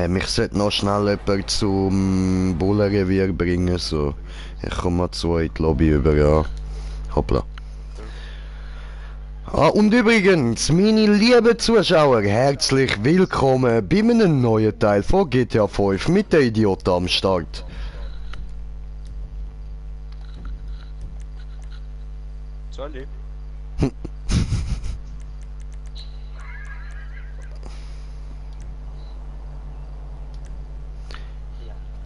Mich sollte noch schnell jemand zum Bullenrevier bringen, so. Ich komme mal zu in die Lobby über, ja. Hoppla. Ah, und übrigens, meine lieben Zuschauer, herzlich willkommen bei einem neuen Teil von GTA 5 mit der Idioten am Start. Charlie.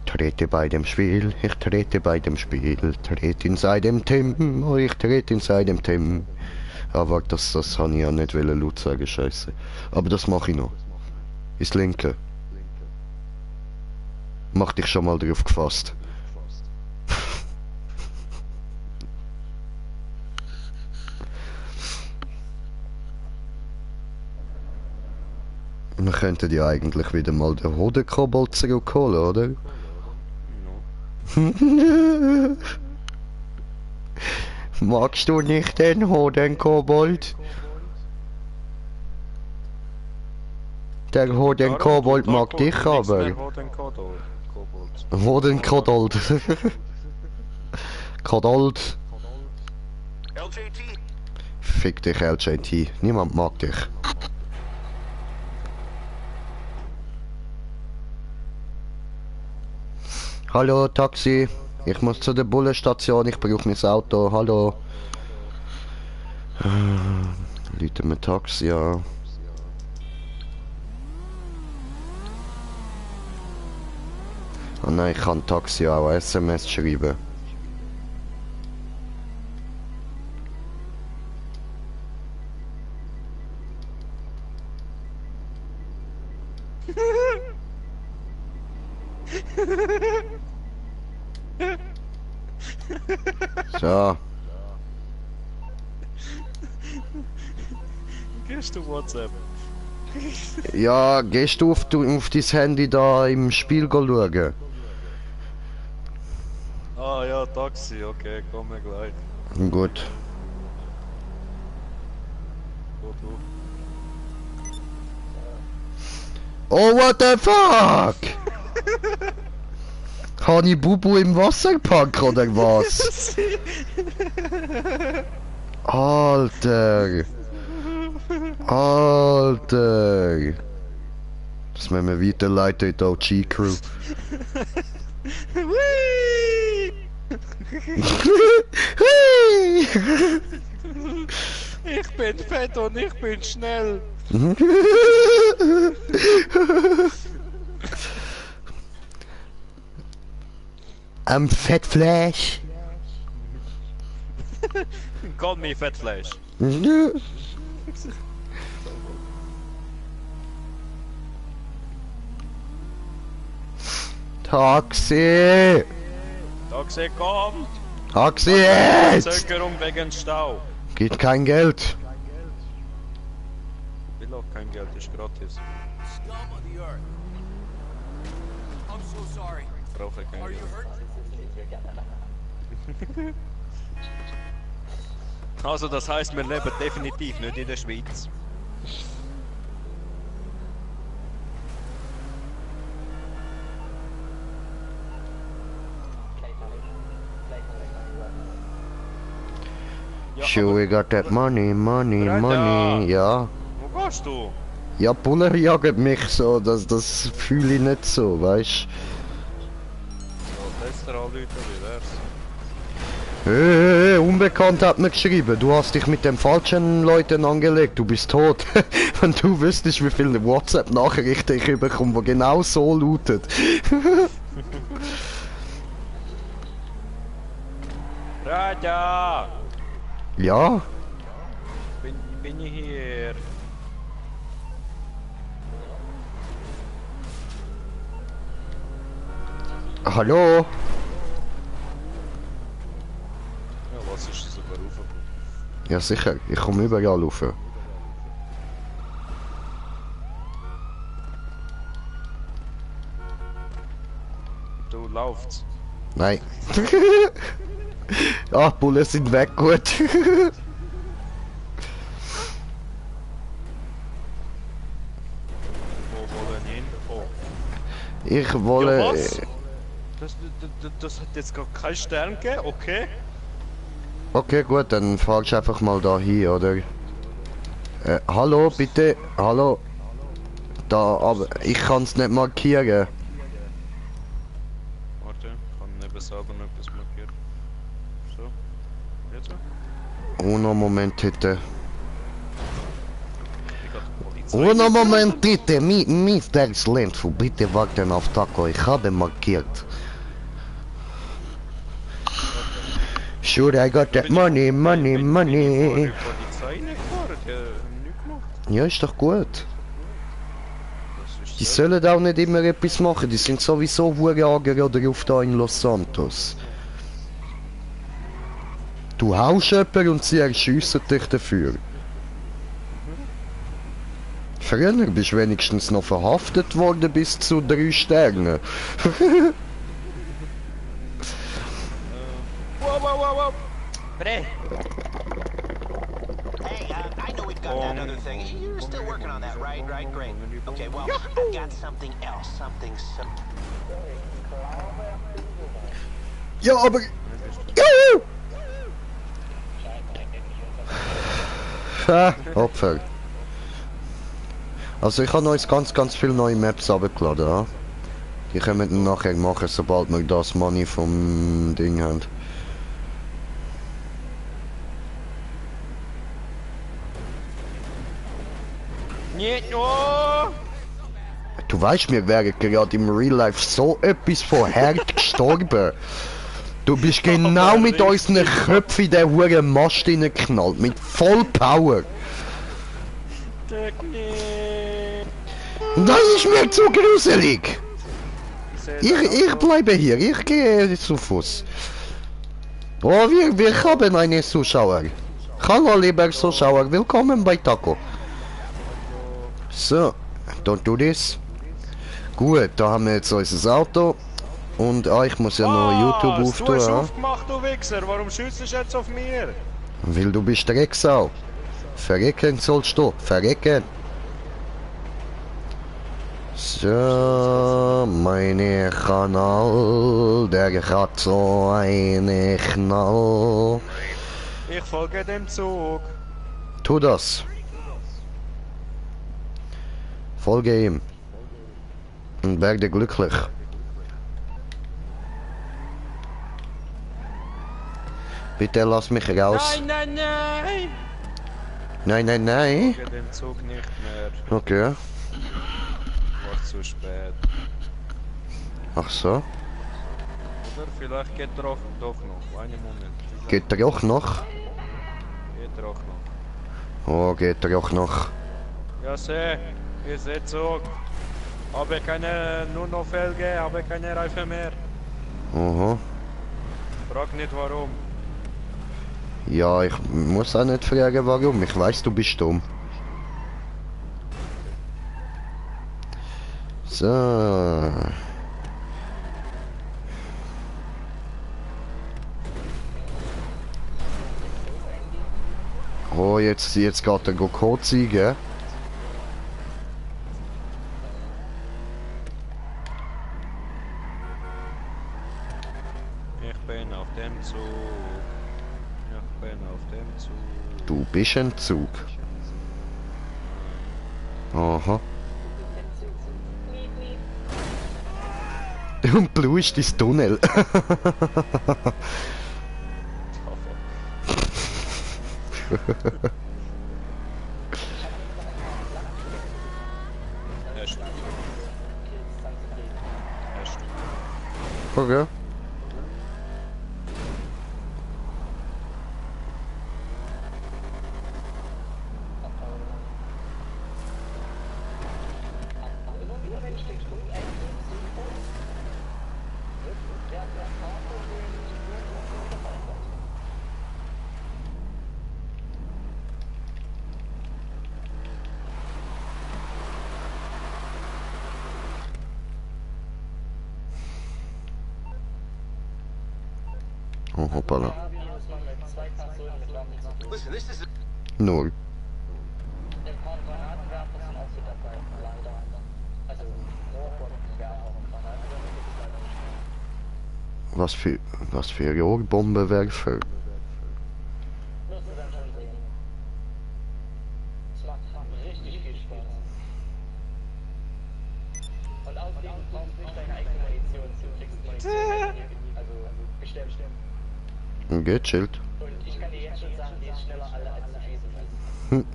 Trete bei dem Spiel, ich trete bei dem Spiel, trete in seinem Tim, oh, ich trete in seinem Tim. Ah, warte, das habe ich ja nicht laut sagen, scheiße. Aber das mache ich noch. Ins Linke. Mach dich schon mal drauf gefasst. Wir könnten ja eigentlich wieder mal den Hodenkobold zurückholen, oder? No. Magst du nicht den Hodenkobold? Der Hodenkobold mag dich aber. Hodenkobold. Kodold. Fick dich, LJT. Niemand mag dich. Hallo, Taxi. Ich muss zu der Bullenstation. Ich brauche mein Auto. Hallo. Leute mit Taxi, ja. Oh nein, ich kann Taxi auch SMS schreiben. So. Gehst du WhatsApp? Ja, gehst du auf dein Handy da im Spiel schauen? Ah ja, Taxi, okay, komme gleich. Gut. Gut, du. Oh, what the fuck? Habe ich Bubu im Wasserpark oder was? Alter. Alter. Das müssen wir weiterleiten in die OG-Crew. Ich bin fett und ich bin schnell. Am Fettfleisch. Call me Fettfleisch. Taxi! Taxi kommt! Taxi jetzt! Verzögerung wegen Stau. Gibt kein Geld. Will auch kein Geld, ist gratis. Brauche kein Geld. Also das heißt, wir leben definitiv nicht in der Schweiz. Ja, Sure, we got that money, money, Brother. money, ja. wo gehst du? Ja, Buller jagt mich so, das fühle ich nicht so, weißt So, Tester anrufen, wie wär's? du? Unbekannt hat mir geschrieben, du hast dich mit den falschen Leuten angelegt, du bist tot. Wenn du wüsstest, wie viele WhatsApp-Nachrichten ich bekomme, die genau so lauten. Raja! Ja? Bin ich hier? Hallo? Ja, was ist das überrufen? Ja sicher, ich komme überall rauf. Du lauft's. Nein. Ach, Bullen sind weg, gut. Wo wollen hin? Oh. Ich Ja, wolle... was? Das hat jetzt gar keinen Stern gegeben, okay? Okay, gut, dann fahrst du einfach mal da hin, oder? Hallo, bitte, hallo. Da, aber ich kann es nicht markieren. Warte, ich kann neben selber noch etwas markieren. So, jetzt so. Uno Momentite. Ich hab die Polizei. Uno Momentite, Mr. Slentfu, bitte warten auf Taco, ich habe markiert. Sure, I got that money. Die Polizei nicht gefahren, die haben nichts gemacht. Ja, ist doch gut. Das ist Die so. sollen auch nicht immer etwas machen, die sind sowieso Wurager drauf da in Los Santos. Du haust jemanden und sie erschiessen dich dafür. Früher bist du wenigstens noch verhaftet worden bis zu 3 Sternen. Wow. Bre! Hey, I know we've got that other thing. You're still working on that, right? Right, great. Okay, well, I've got something else. Something so... Ja, aber... Ja! Opfer. Also ich habe uns ganz viele neue Maps runtergeladen, ja? Die können wir dann nachher machen, sobald wir das Money vom Ding haben. Nicht nur! Du weißt, wir wären gerade im Real Life so etwas von Herd gestorben. Du bist genau mit unseren Köpfen in den huren Mast reingeknallt, mit voll Power. Das ist mir zu gruselig. Ich bleibe hier, ich gehe zu Fuß. Oh, wir haben einen Zuschauer. Hallo lieber Zuschauer, willkommen bei Taco. So, don't do this. Gut, da haben wir jetzt unser Auto. Und ich muss ja noch YouTube Du auftun. hast Ja? aufgemacht, du Wichser! Warum schießt du jetzt auf mir? Weil du bist Drecksau. Verrecken sollst du, verrecken. So, meine Kanal, der hat so eine Knall. Ich folge dem Zug. Tu das. Folge ihm. Und werde glücklich. Bitte lass mich raus. Nein! Nein, nein, nein. Ich folge dem Zug nicht mehr. Okay. War zu spät. Ach so. Oder vielleicht geht er auch doch noch. Einen Moment. Geht er auch noch? Geht er auch noch. Oh, geht er auch noch. Ja, ihr seht Zug. Habe keine, nur noch Felge, habe keine Reifen mehr. Aha. Frag nicht warum. Ja, ich muss auch nicht fragen, warum. Ich weiß, du bist dumm. So. Oh, jetzt geht er Code ziehen. Ich bin auf dem Zug. Ich bin auf dem Zug. Du bist ein Zug. Aha. Und Blue ist das Tunnel. Echt. Okay. Oh, hoppala. Listen, this is... Null. Was für Rohrbombenwerfer? Gechillt. Und ich kann dir jetzt schon sagen, die ist schneller alle als die Schießen. Hm.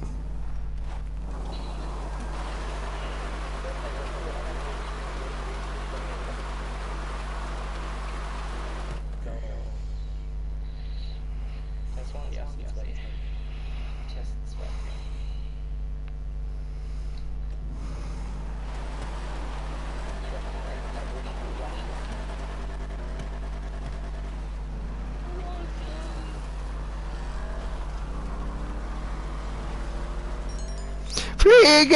Das waren die ersten zwei. Test 2. Fliegen!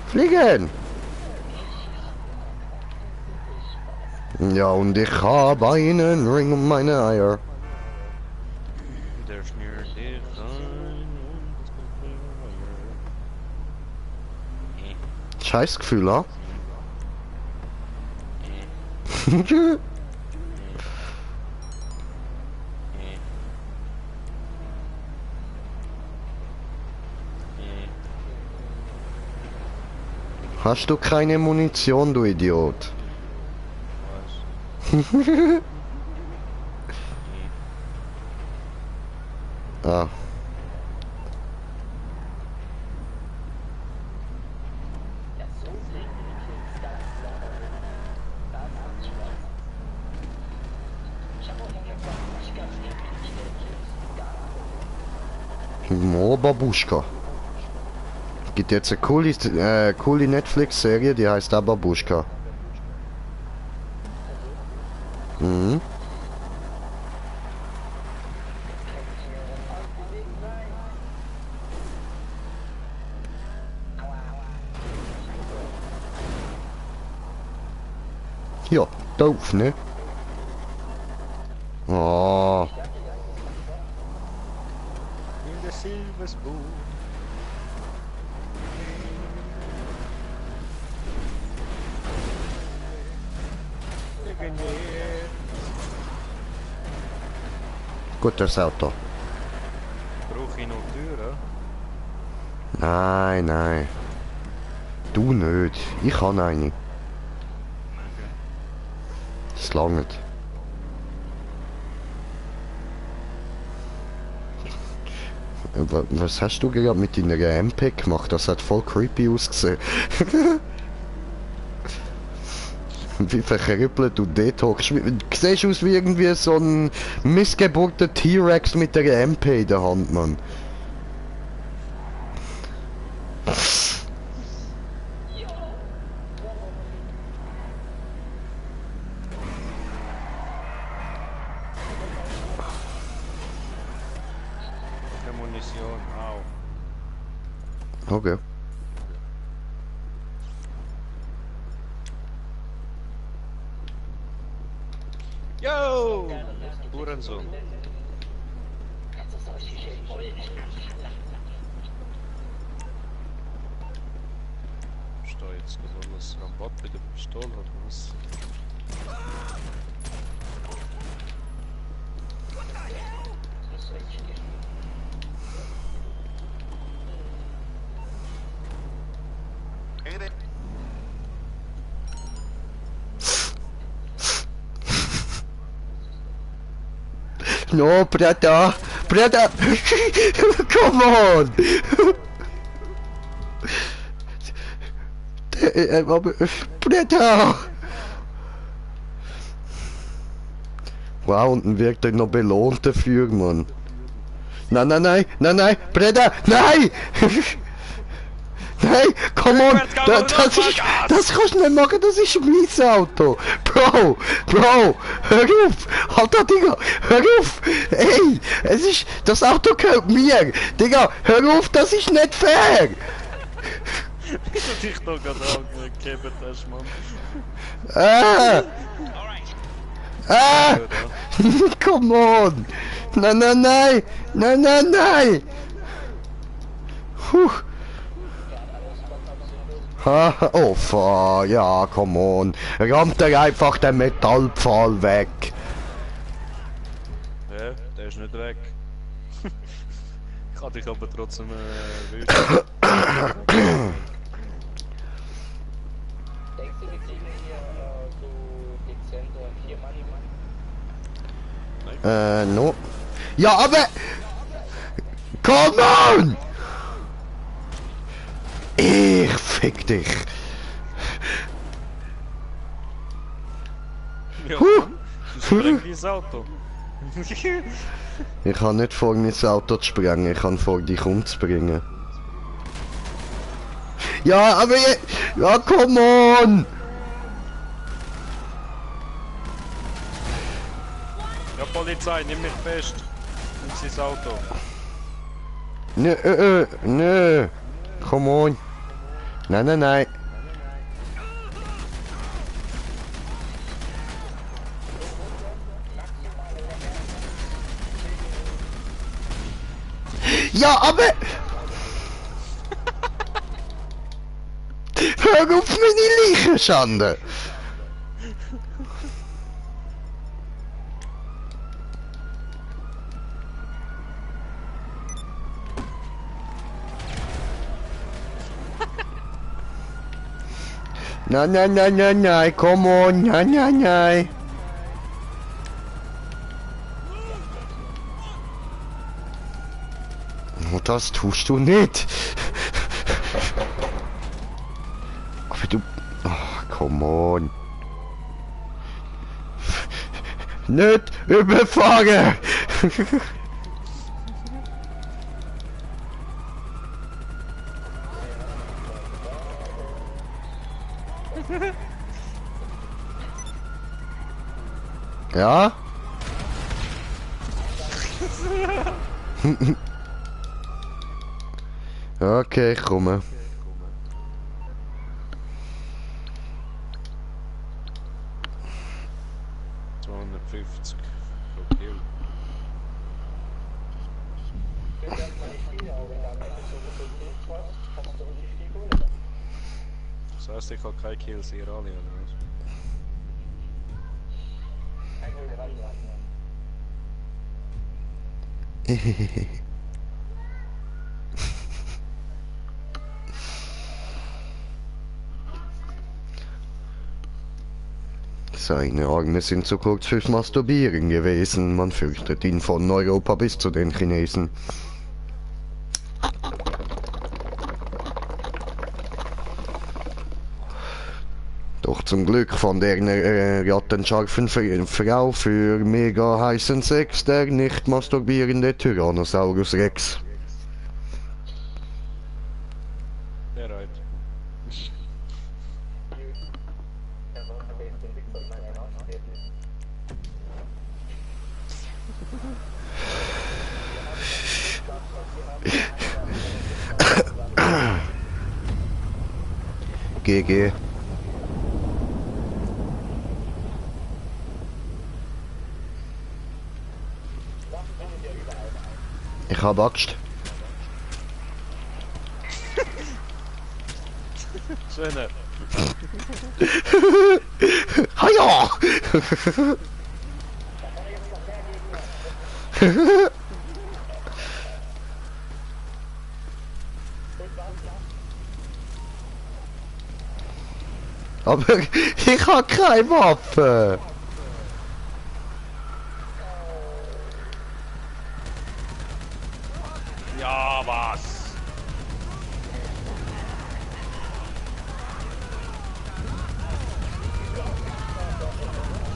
Fliegen! Ja, und ich habe einen Ring um meine Eier. Der schnürt dich ein und Scheißgefühl, ha? Hast du keine Munition, du Idiot? Ah. Mo Babuschka. Gibt jetzt eine coole Netflix-Serie, die heißt da Babuschka. Mhm. Ja, doof, ne? Oh. in the silver spoon. Gutes Auto. Brauche ich noch Türen? Nein, nein. Du nicht. Ich habe eine. Das langt. Was hast du gerade mit deiner MP gemacht? Das hat voll creepy ausgesehen. Wie verkrüppelt du dort hockst. Du siehst aus wie irgendwie so ein missgeburter T-Rex mit der MP in der Hand, Mann. Der Munition, au. Okay. Yo! Hurensohn. Что jetzt сказал, was Rabatt bei der Pistole oder was? Hey there. No, brother! Brother! Come on! Brother! Wow, und dann wird er noch belohnt dafür, Mann. Nein, nein, nein, nein, nein, Brother! Nein! Nein, come on! Das kannst du nicht machen, das ist mein Auto! Bro! Bro! Hör auf! Alter, Digga! Hör auf! Ey! Es ist... Das Auto gehört mir! Digga! Hör auf, das ist nicht fair! Wie du dich da gerade angegeben hast, Mann. Ah! Alright. Ah! Ja, Come on! Nein, nein, nein! Nein, nein, nein! Puh. Ha, oh, ja, come on. Rammt er einfach den Metallpfahl weg. ja, der ist nicht weg. Ich kann dich aber trotzdem wüsten. Denkst du, wir kriegen hier so dezente 4 Mann? No. Ja, aber... Come on! Ich fick dich. Ja, Huh. du sprengst dein Auto. Ich kann nicht vor mein Auto zu sprengen, ich kann vor dich umzubringen. Ja, aber... Ja, come on! Ja, Polizei, nimm mich fest. Nimm sein Auto. Nö. Come on. Nein, nein, nein. Ja, aber... Hör auf meine Leichenschande! Nein, come on, nein. Oh, das tust du nicht. Aber du... Oh, come on. Nicht überfahren! Ja? Okay, ich komme. Das heißt, ich habe keine Kills, ihr alle, oder was? Seine Arme sind zu kurz fürs Masturbieren gewesen. Man fürchtet ihn von Europa bis zu den Chinesen. Doch zum Glück fand er eine rattenscharfen Frau für mega heißen Sex, der nicht masturbierende Tyrannosaurus Rex. Der right. GG. Ich hab Axt. Schöne. Haja! Aber ich hab keine Waffe. Ja, was?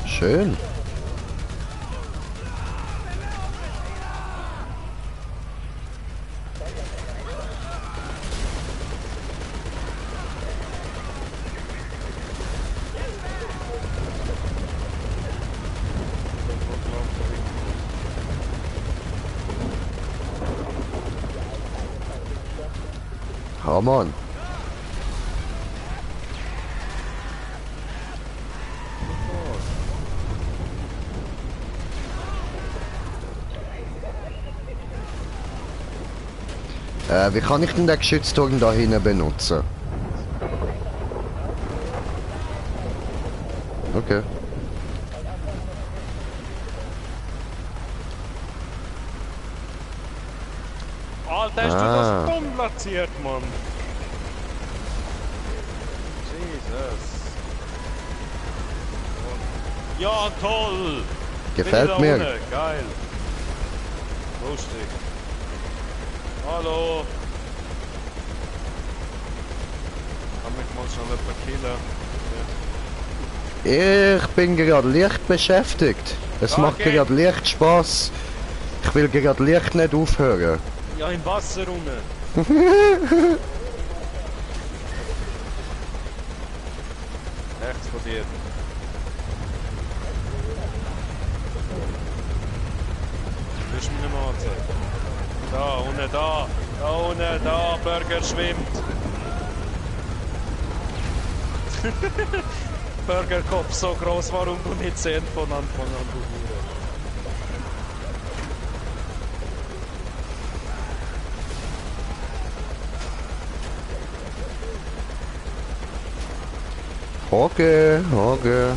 Schön. Come on. Wie kann ich denn den Geschützturm da hinten benutzen? Okay. Alter, hast du das dumm platziert, Mann? Jesus. Ja, toll! Gefällt Bin ich da mir. unten? Geil. Lustig. Hallo. Kann mich mal schnell jemand killen? Ich bin gerade leicht beschäftigt. Es macht Okay. gerade leicht Spaß. Ich will gerade leicht nicht aufhören. Ja, im Wasser unten. Rechts von dir. Du bist meine Matze. Da, unten, da. Da unten, da. Burger schwimmt. Burgerkopf so groß, warum du nicht 10 von Anfang an berühren. Okay, okay.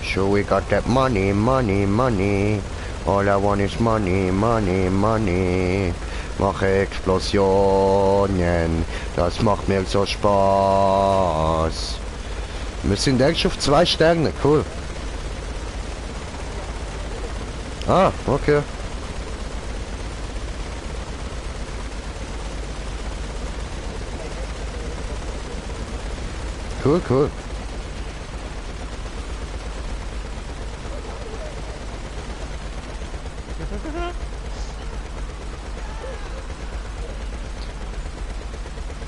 So we got that money, money, money. All I want is money, money, money. Mache Explosionen, das macht mir so Spaß. Wir sind eigentlich auf 2 Sterne, cool. Ah, okay. Cool, cool.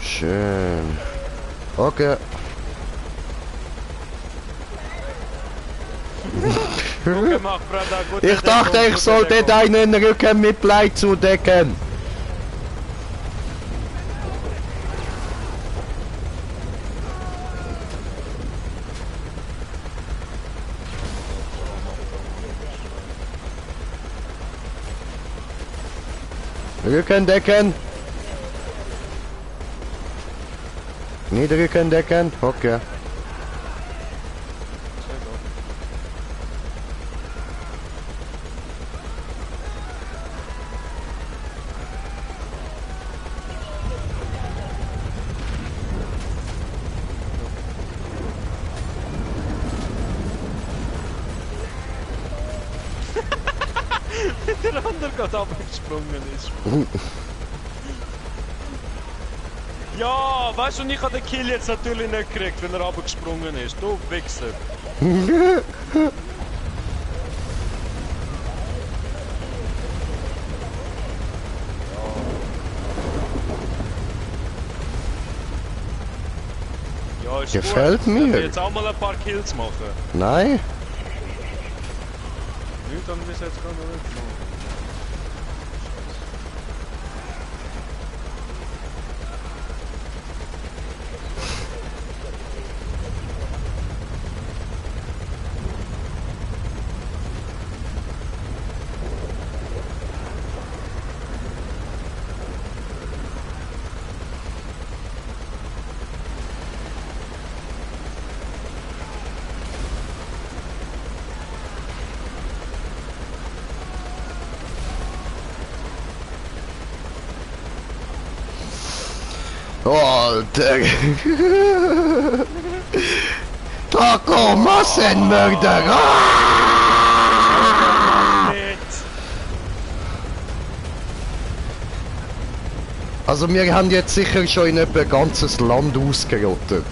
Schön. Okay. Gut gemacht, Brenda. Gute Ich dachte, Deckung, ich gute sollte Deckung. deinen Rücken mit Blei zudecken. Rücken decken. Nicht Rücken decken. Okay. Der andere gerade abgesprungen ist. Ja, weißt du, ich habe den Kill jetzt natürlich nicht gekriegt, wenn er abgesprungen ist. Du Wichser. Ja, ist Gefällt gut. mir. Ich will jetzt auch mal ein paar Kills machen. Nein. Nicht, dann bis jetzt gar nicht gemacht. Alter. Taco Massenmörder. Also wir haben jetzt sicher schon in etwa ein ganzes Land ausgerottet.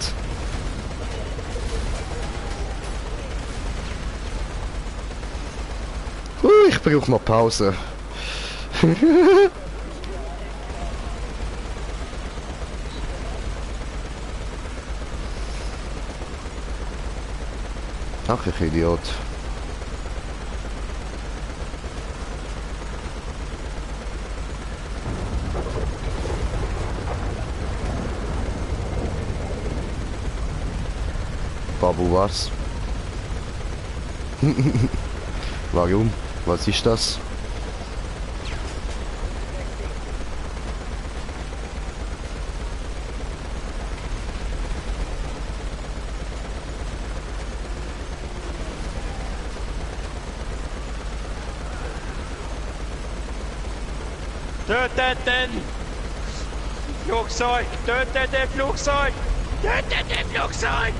Ich brauche mal Pause. Ach, ich Idiot. Babu, was? Warum? Was ist das? Tötet den Flugzeug! Tötet den Flugzeug! Tötet den Flugzeug!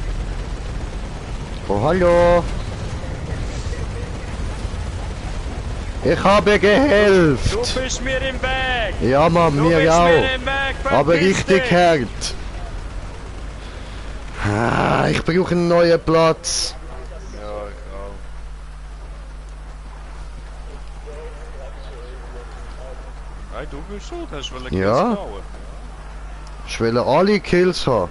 Oh, hallo! Ich habe Du gehelft! bist mir im Weg! Ja, Mann, Du mir bist auch! mir im Weg! Aber verpiss richtig dich. hart! Ah, ich brauche einen neuen Platz! Ja, ich auch. Hey, du bist schuld, hast du wollen Ja. Kills klauen? Ich will alle Kills haben.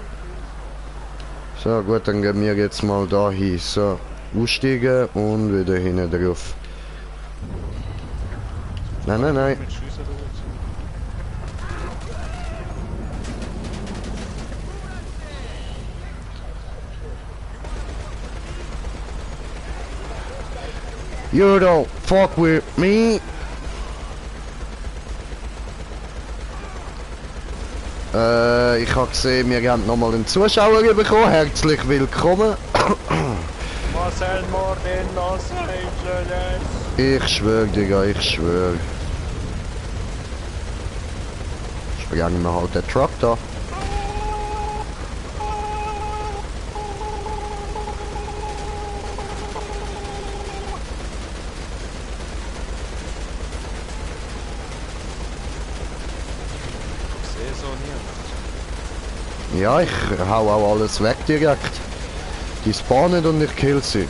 So, gut, dann gehen wir jetzt mal da hin. So, aussteigen und wieder hinten drauf. Nein, nein, nein. Mit Schiessen du jetzt? You don't fuck with me. Ich habe gesehen, wir haben nochmal einen Zuschauer bekommen. Herzlich willkommen. Marcel Mord in Los Angeles. Ich schwör, Digga, ich schwör. Sprengen wir halt den Truck da. Ich sehe so niemand. Ja, ich hau auch alles weg direkt. Die spawnen und ich kill sie.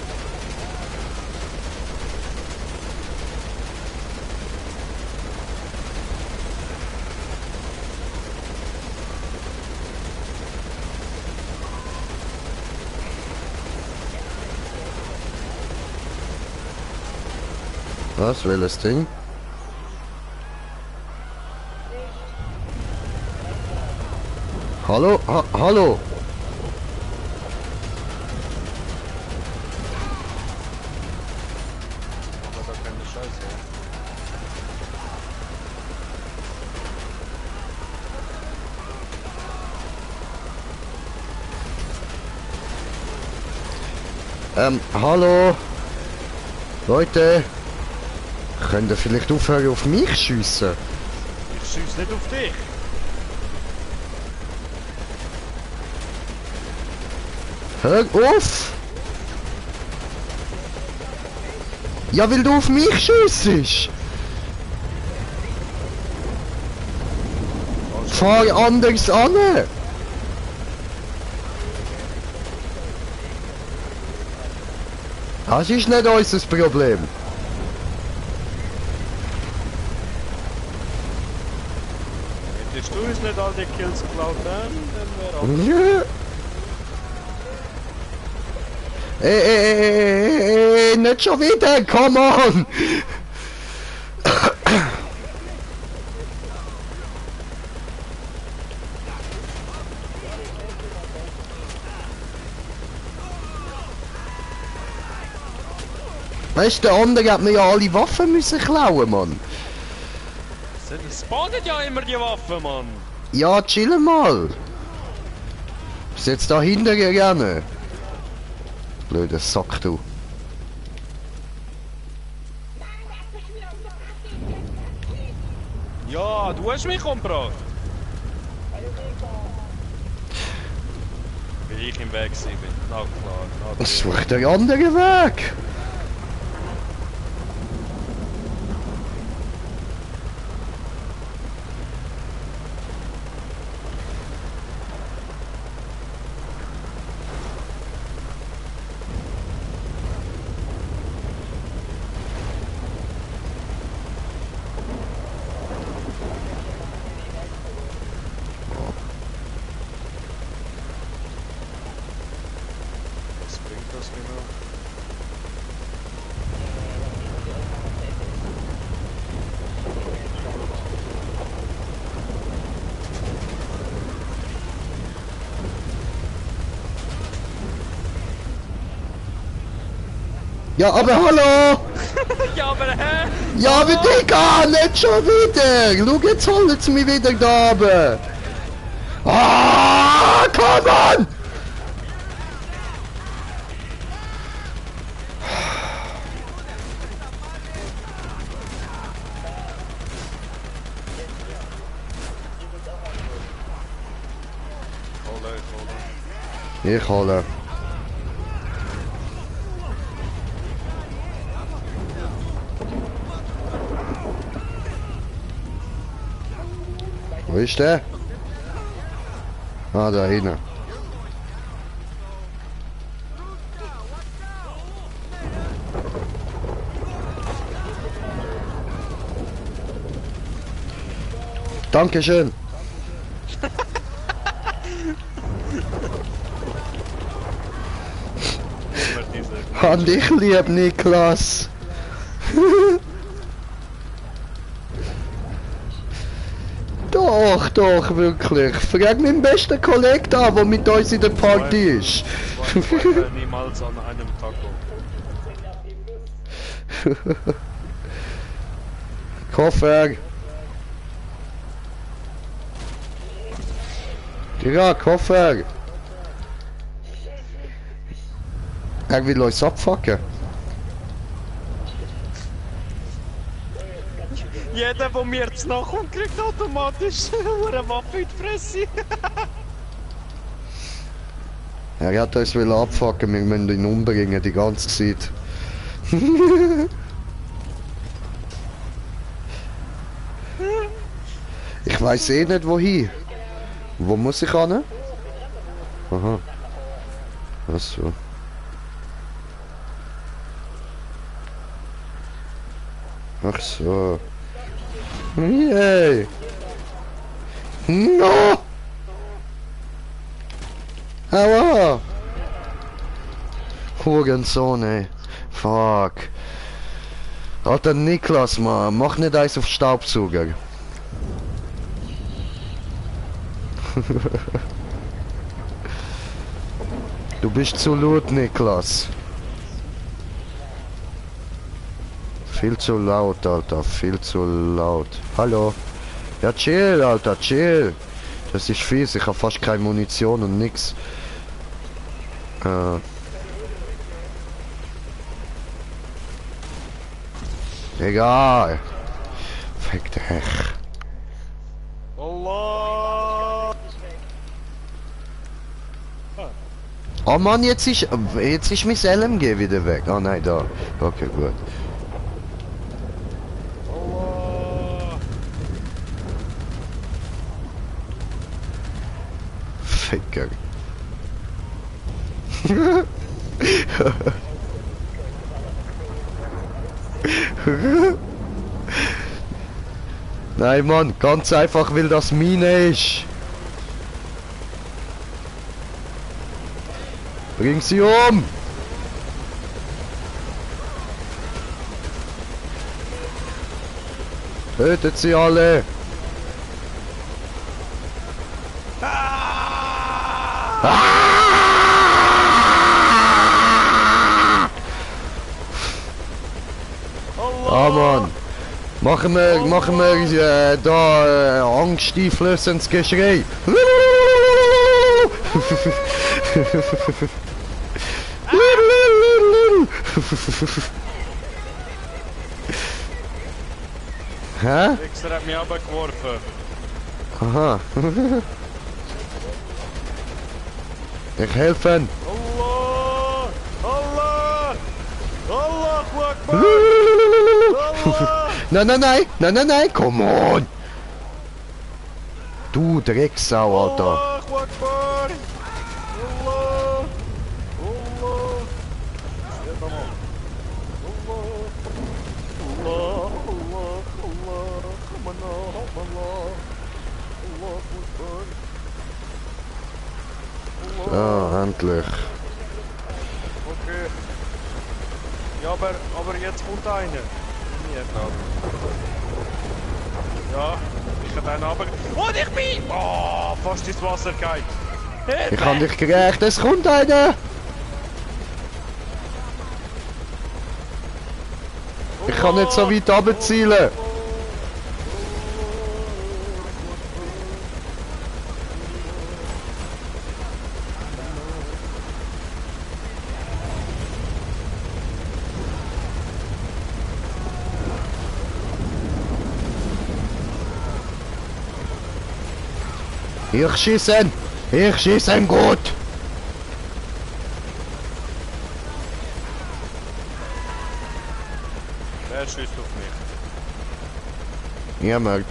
Was, welches Ding? Hallo? Hallo? Aber da keine Scheiße. Hallo? Leute? Könnt ihr vielleicht aufhören auf mich schiessen? Ich schieß nicht auf dich. Hör auf! Ja, weil du auf mich schiessest! Fahr anders an! Das ist nicht unser Problem. Hättest du uns nicht all die Kills geklaut, dann wäre alles. Ey, nicht schon wieder, come on! Weißt du, der andere hat mir ja alle Waffen müssen klauen, Mann. Es spawnen ja immer die Waffen, Mann. Ja, chill mal. Bist jetzt da hinter gerne? Blöder Sack, du. Ja, du hast mich umgebracht. Weil ich im Weg bin. Na klar, na klar. Such den anderen Weg. Was bringt das genau? Ja, aber hallo! Ja, aber hä? Ja, aber Digga, nicht schon wieder! Schau, jetzt holt sie mich wieder da oben! Ah, come on! Ich hole. Wo ist der? Ah, da hinten. Dankeschön. An dich lieb, Niklas. Doch, wirklich. Frag meinen besten Kollegen da, der mit uns in der Party ist. Niemals an einem Taco. Koffer. Ja, Koffer. Er will uns abfucken. Jeder, der mir jetzt nachkommt, kriegt automatisch eine Waffe in die Fresse. Er hat uns will abfucken, wir müssen ihn umbringen die ganze Zeit. Ich weiß eh nicht wohin. Wo muss ich hin? Aha. Ach so. Ach so. Yay! No! Aua! Hurensohn, ey. Fuck. Alter Niklas, Mann, mach nicht eins auf Staubsauger. Du bist zu laut, Niklas. Viel zu laut, Alter, viel zu laut. Hallo? Ja, chill, Alter, chill. Das ist fies, ich habe fast keine Munition und nix. Egal. Fick dich. Allah! Oh Mann, jetzt ist mein LMG wieder weg. Oh nein, da. Okay, gut. Allah! Ficker. Nein, Mann, ganz einfach, weil das Mine ist. Bring sie um! Tötet sie alle! Ah, Mann! Machen wir da angsteinflößendes Geschrei! Hä? Extra hat mich abgeworfen. Aha. Ich helfe. Allah! Allah! Allahu Akbar! Allah! Nein, come on! Du Drecksau, Alter. Allahu Akbar! Allah! Allah! Steht da mal. Allah! Allah! Allah! Allah! Allah Akbar! Ah, endlich. Okay. Ja, aber jetzt kommt einer. Mir gerade. Ja, ich hab einen aber. Und ich bin! Oh, fast ins Wasser gefallen. Ich habe dich gerecht, es kommt einer! Ich kann nicht so weit runterzielen. Ich schießen! Ich schießen gut! Wer schießt auf mich? Niemand.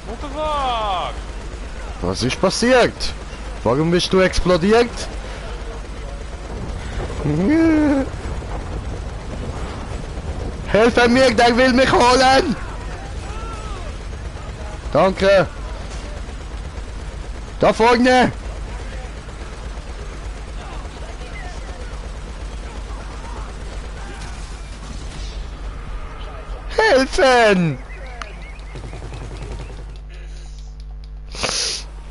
What the fuck? Was ist passiert? Warum bist du explodiert? Hilfe mir, der will mich holen! Danke! Da vorne! Helfen!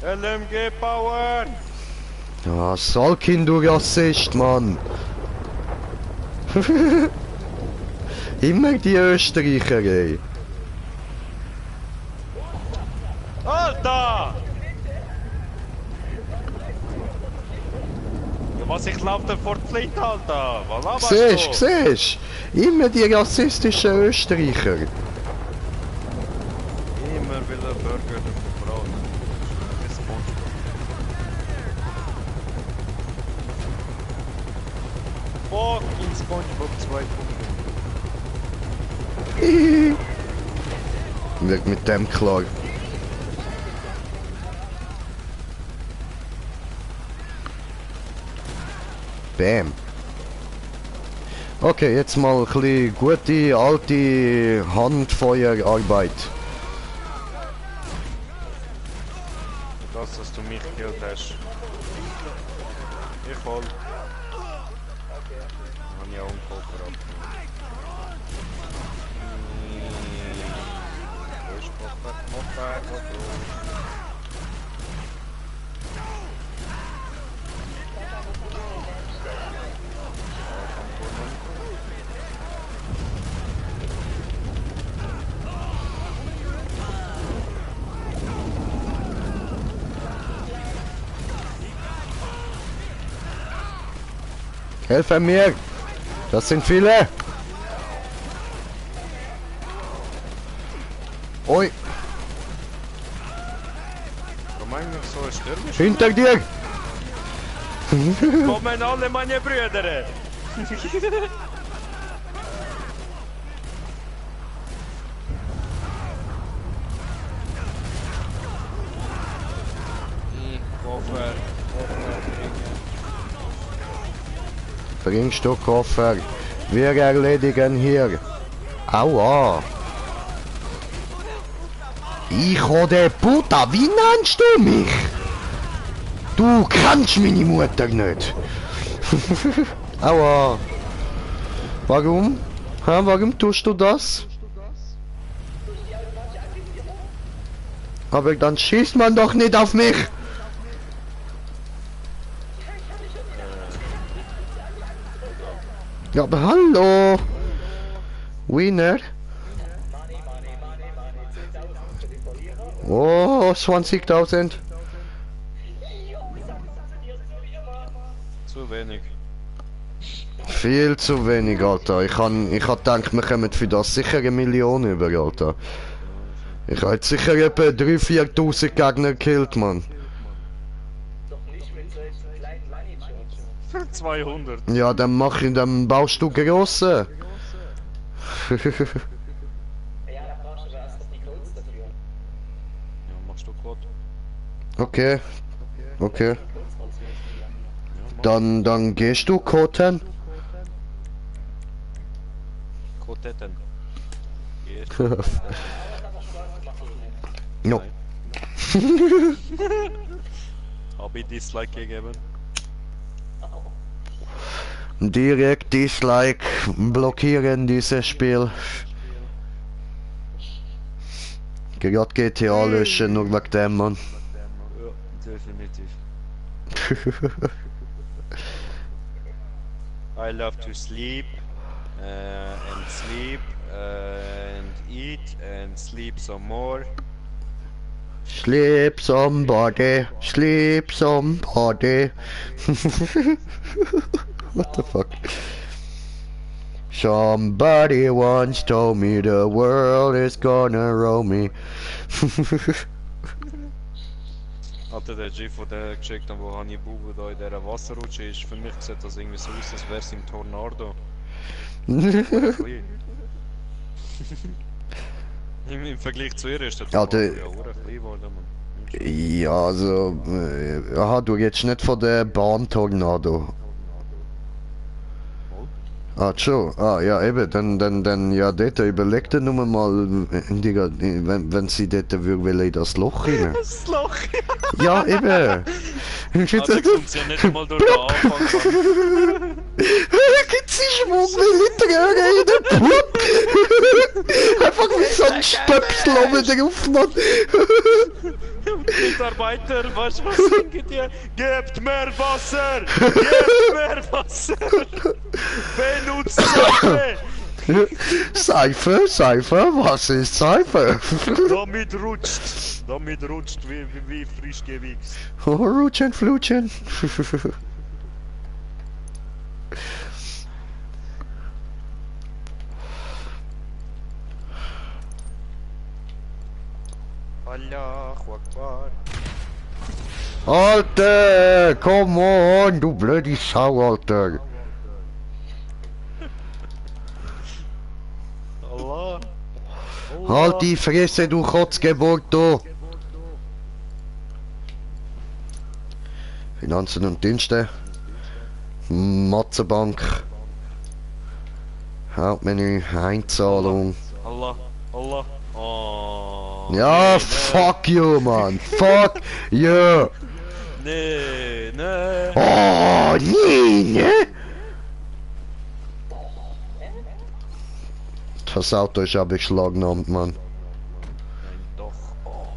LMG Power! Ja, Salkin, du Rassist, Mann! Immer die Österreicher, ey. Alter! Ja, was ich laufe vor die Fleet, Alter! Was laberst du? Siehst? Immer die rassistischen Österreicher. Immer wieder Burger und Brot. Das SpongeBob. Fucking SpongeBob 2.0. Wird mit dem klar. Bam. Okay, jetzt mal ein bisschen gute, alte Handfeuerarbeit. Das, dass du mich gekillt hast. Ich hol. Hab ich auch einen Poker abgenommen. Wo ist Poker? Poker. Helfe mir! Das sind viele! Oi! Warum eigentlich so stürmisch? Hinter dir! Kommen alle meine Brüder! Koffer. Bringst du Koffer? Wir erledigen hier. Aua! Ich de Puta, wie nennst du mich? Du kannst meine Mutter nicht. Aua! Warum? Ha, warum tust du das? Aber dann schießt man doch nicht auf mich! Ja, aber hallo! Winner! Oh, 20.000! Zu wenig. Viel zu wenig, Alter. Ich han gedacht, wir kommen für das sicher 1 Million über, Alter. Ich habe jetzt sicher etwa 3.000-4.000 Gegner gekillt, Mann. Doch nicht mit solchen kleinen Money Jobs. 200. Ja, dann baust du grosse. Ja, da brauchst du aber erst die Codes dafür. Ja, machst du Code? Okay. Okay. Codes rausnehmen. Ja, mach. Dann gehst du koten. Kotetten. Geht. Das hat aber Spaß gemacht. No. Hab ich Dislike gegeben? Direkt Dislike. Blockieren dieses Spiel. Gerade GTA löschen, nur wegen dem, Mann. Ja, definitiv. I love to sleep and sleep and eat and sleep some more. Sleep somebody, sleep somebody. What the fuck? Somebody once told me the world is gonna roll me. Alter, der GIF, der geschickt hat, wo Hani Bubu da in dieser Wasserrutsche ist, für mich sieht das irgendwie so aus, als wäre es im Tornado. Im Vergleich zu ihr ist der Ja, Tornado der- ja hure klein geworden, Mann. Ja, also, aha, du redest nicht von der Bahntornado. Ah, schon. Ah, ja, eben, dann, ja, dort überleg dir nur mal, Digga, wenn sie dort will in das Loch rein. Das Loch! Ja, eben. Also kommt sie ja nicht einmal durch den Anfang. Mann. Gibt sie Schwung, wie Liter in den Pup? Einfach wie so ein Stöpsel oben drauf, Mann. Mitarbeiter, was singen die? Gebt mehr Wasser! Gebt mehr Wasser! Benutzt Seife! Seife, was ist Seife? Damit rutscht wie frisch gewichst. Oh, Rutschen, Flutschen. Allahu Akbar. Alter, come on, du blöde Sau, Alter. Allah. Halt die Fresse, du Kotzgeburt, du. Finanzen und Dienste. Matzenbank. Hauptmenü, Einzahlung. Allah. Oh. Ja, nee, fuck you, man. Fuck you. Nee. Oh, nee, ne? Das Auto ist ja beschlagnahmt, Mann. Nein, doch. Oh.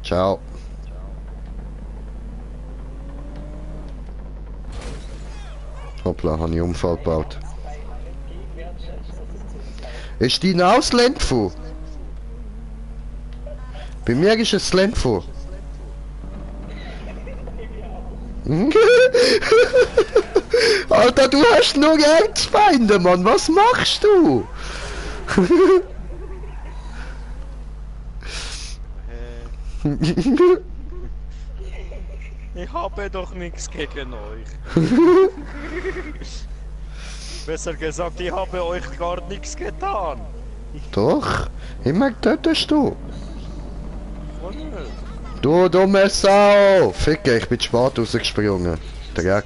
Ciao. Hoppla, habe ich Unfall gebaut. Ist dein aus Lendfu? Bei mir ist es Lendfu. Alter, du hast nur Erzfeinde, Mann. Was machst du? Ich habe doch nichts gegen euch. Besser gesagt, ich habe euch gar nichts getan. Doch, ich mag tötest du. Voll nicht. Du dumme Sau! Ficke, ich bin zu spät rausgesprungen. Dreck.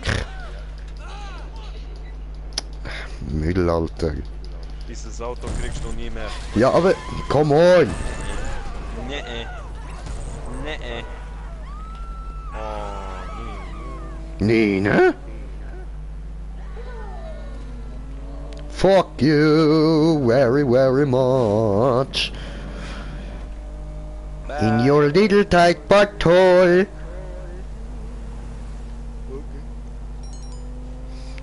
Müll, Alter. Dieses Auto kriegst du nie mehr. Ja, aber, come on! Nee. Oh, Nee, ne? Fuck you very, very much. In your little tight butthole.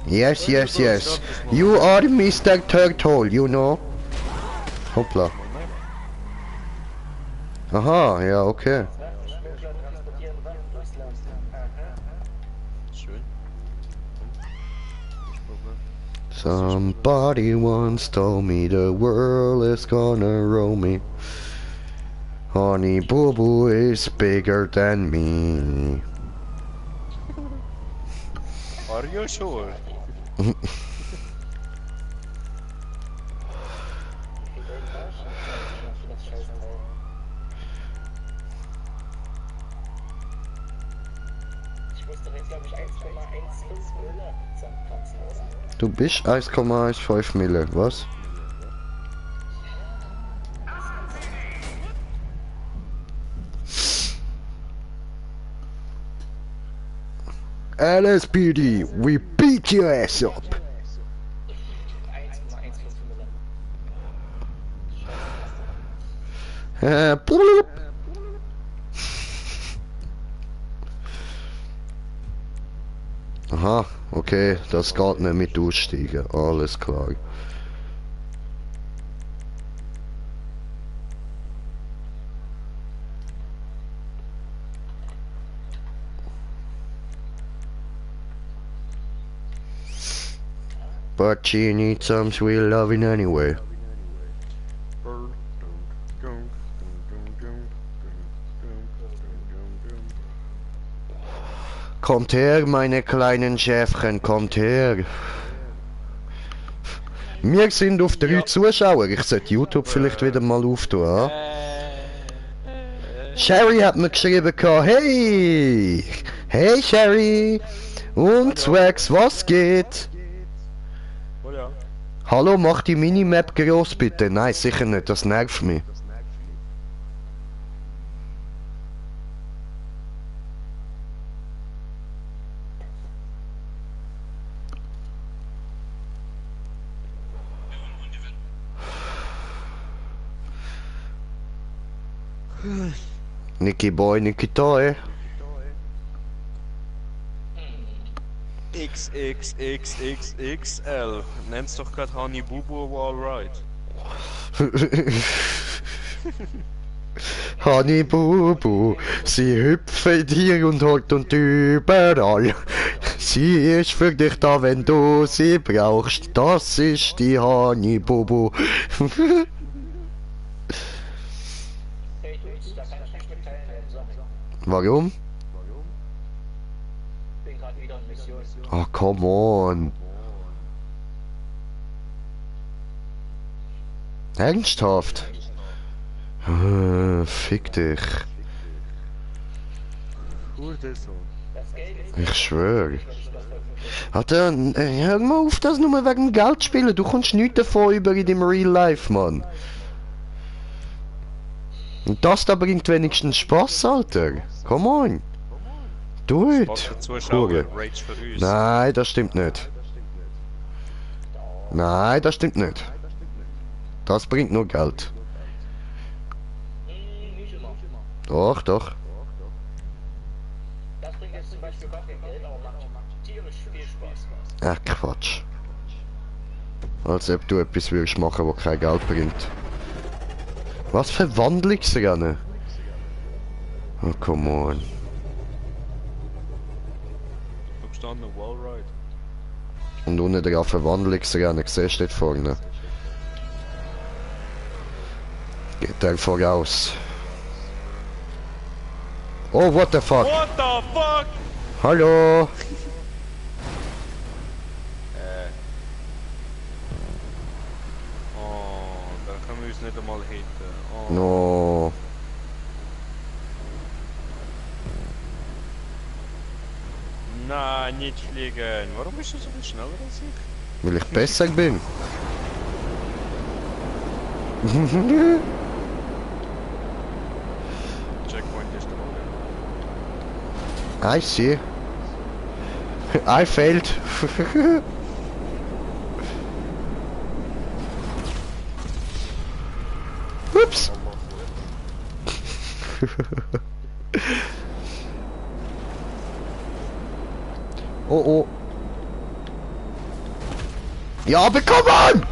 Yes. You are Mr. Turtle, you know. Hoppla. Aha, ja, okay. Schmuggler transportieren Waffen durchs Land. Aha. schön. Somebody once told me the world is gonna roll me. Honey Boo Boo is bigger than me. Are you sure? Ich muss doch jetzt, glaube ich, 1,15 Mille zusammenkratzen lassen. Du bist 1,15 Mille, was? LSPD, we beat your ass up. 1,15 Mille. Blub. Aha, okay. Okay, das geht nicht mit aussteigen. Alles klar. But she needs some sweet loving anyway. Kommt her, meine kleinen Schäfchen, kommt her. Wir sind auf 3 Zuschauer. Ich sollte YouTube vielleicht wieder mal auftun. Ja? Sherry hat mir geschrieben, hey! Hey Sherry! Und Swax, was geht? Oh ja. Hallo, mach die Minimap groß bitte. Nein, sicher nicht, das nervt mich. Nicky Boy, Nicky Toy. XXXXXL. Nenn's doch grad Honey Bubu Wallride. Honey Bubu, sie hüpft hier und dort und überall. Sie ist für dich da, wenn du sie brauchst. Das ist die Honey Bubu. Hey, Twitch, da kann ich nicht mitteilen, Sonne. Warum? Bin gerade wieder in Mission. Oh, come on. Ernsthaft? Fick dich. Hurensohn. Das Geld ist Ich schwör. Alter, hör mal auf, das nur wegen Geld spielen. Du kommst nichts davon über in deinem Real Life, Mann. Und das da bringt wenigstens Spaß, Alter. Come on. Do Spaß it. für Zuschauer, Hure. Rage für uns. Nein, das stimmt nicht. Nein, das stimmt nicht. Das bringt nur Geld. nicht immer. Doch, doch. Das bringt jetzt zum Beispiel gar kein Geld, aber macht tierisch viel Spaß. Ach, Quatsch. Als ob du etwas würdest machen, was kein Geld bringt. Was für Wandlungsrennen? Oh, come on. Du bist an der Wallride. Und unten drauf Verwandlungsrennen, siehst du dort vorne? Geht der voraus. Oh, what the fuck? What the fuck? Hallo? Oh, da können wir uns nicht einmal hitten. Oh. No. Nein, nicht fliegen. Warum bist du so viel schneller als ich? Weil ich besser bin. Checkpoint ist da. I see. I failed. Ups. Oh oh. Ja, bekommen!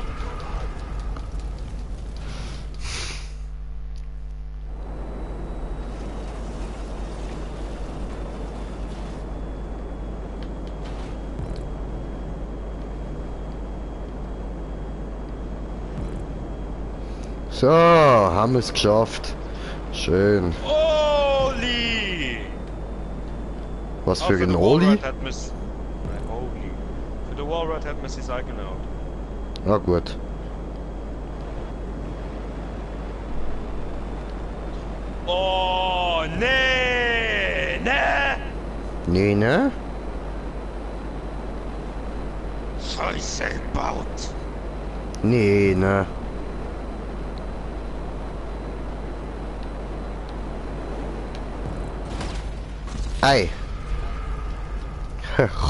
So, haben wir es geschafft. Schön. Oli! Was für ein den Oli? Wallride hat man's... Nein, Oli. Für den Wallride hat man sein eigenes Auto. Na gut. Oh, nee! Nee! Nee, ne? Scheiße gebaut! Nee, ne? Ei.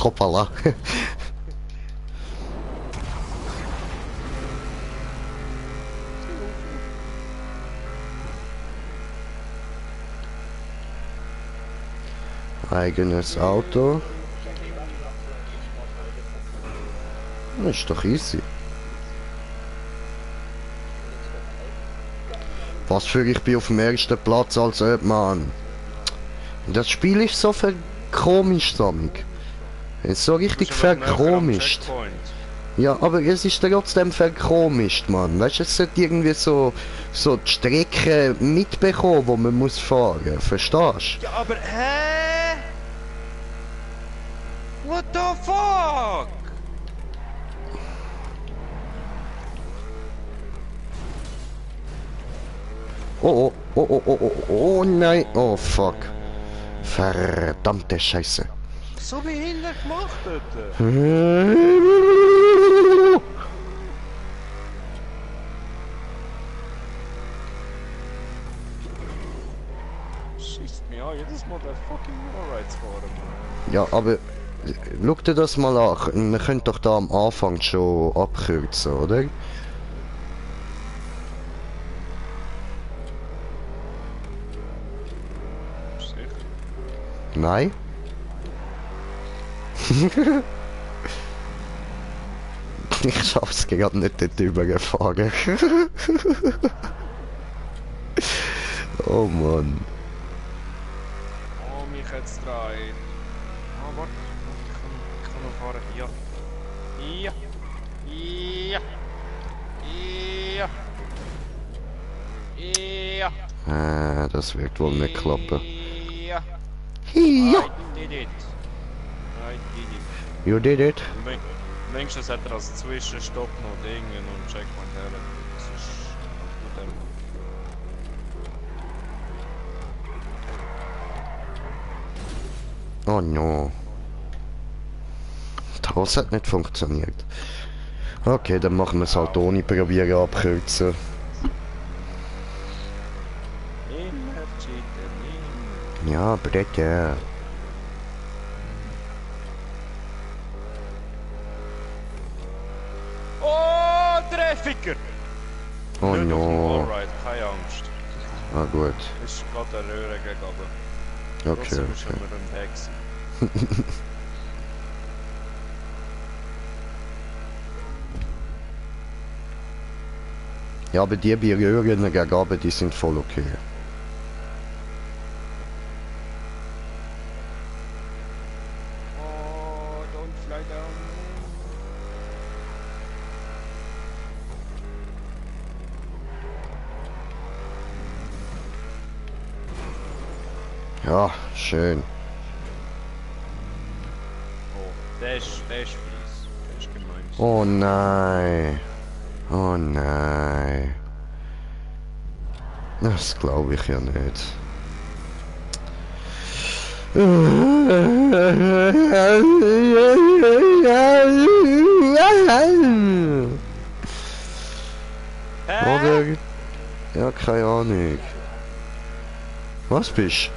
Hoppala. Eigenes Auto. Ist doch easy. Was für ich bin auf dem ersten Platz als ob, Mann. Das Spiel ist so verkomischt, Samig. Es ist so richtig verkomischt. Ja, aber es ist trotzdem verkomischt, Mann. Weißt du, es sollte irgendwie so die Strecke mitbekommen, wo man muss fahren. Verstehst du? Ja, aber hä? What the fuck? Oh, oh, oh, oh, oh, oh, oh, nein. Oh, fuck. Verdammte Scheiße. So behindert gemacht, Alter. Schießt mir an, jedes Mal der fucking Wallrides fahren, Mann. Ja, aber schau dir das mal an. Wir können doch da am Anfang schon abkürzen, oder? Sicher? Nein? Ich schaff's gerade nicht dort übergefahren. Oh Mann. Oh, mich jetzt drei. Oh, warte. Ich kann noch fahren. Ja. Ja. Ja. Ja. Ja. Das wird wohl nicht klappen. Ja. Ja. I did it. I did it. You did it. Wenigstens hat er als Zwischenstopp noch Dinge und Checkpoint her. Das ist gut. Oh no. Das hat nicht funktioniert. Okay, dann machen wir es halt ohne probieren abkürzen. Immer cheaten. Ja, bitte. Oh, Treffiker! Oh Nicht auf dem no. Allride, keine Angst. Ah gut. Ist gerade eine Röhre gegangen. Okay, Trotzdem müssen okay. wir im Weg sein. Ja, aber die Berührungen gegen Abend, die sind voll okay. Oh, don't fly down. Ja, schön. Oh, der ist fies. Der ist gemein. Oh nein. Oh nein. Das glaube ich ja nicht. Oder? Ja, keine Ahnung. Was bist?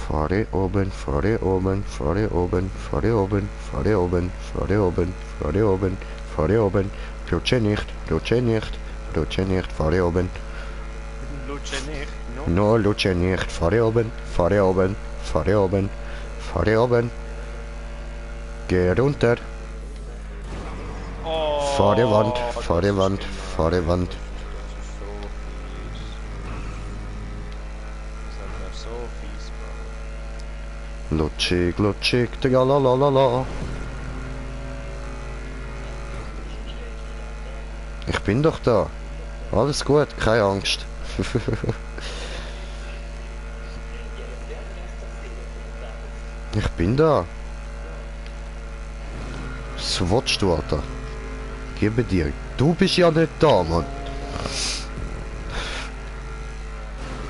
Fahre oben, fahre oben, fahre oben, fahre oben, fahre oben, fahre oben, fahre oben, fahre oben, rutsche nicht, rutsche nicht, rutsche nicht, fahre oben, Lutsche nicht, no? no, rutsche nicht, fahre oben, fahre oben, fahre oben, fahre oben, geh runter, Oh, fahre Wand, das fahre ist Wand, gemein. fahre Wand, Das ist so fies. Das hat mir so fies, Bro. lutschig, lutschig, tralalala. Ich bin doch da. Alles gut, keine Angst. Ich bin da. Was willst du, Alter? Gebe dir. Du bist ja nicht da, Mann.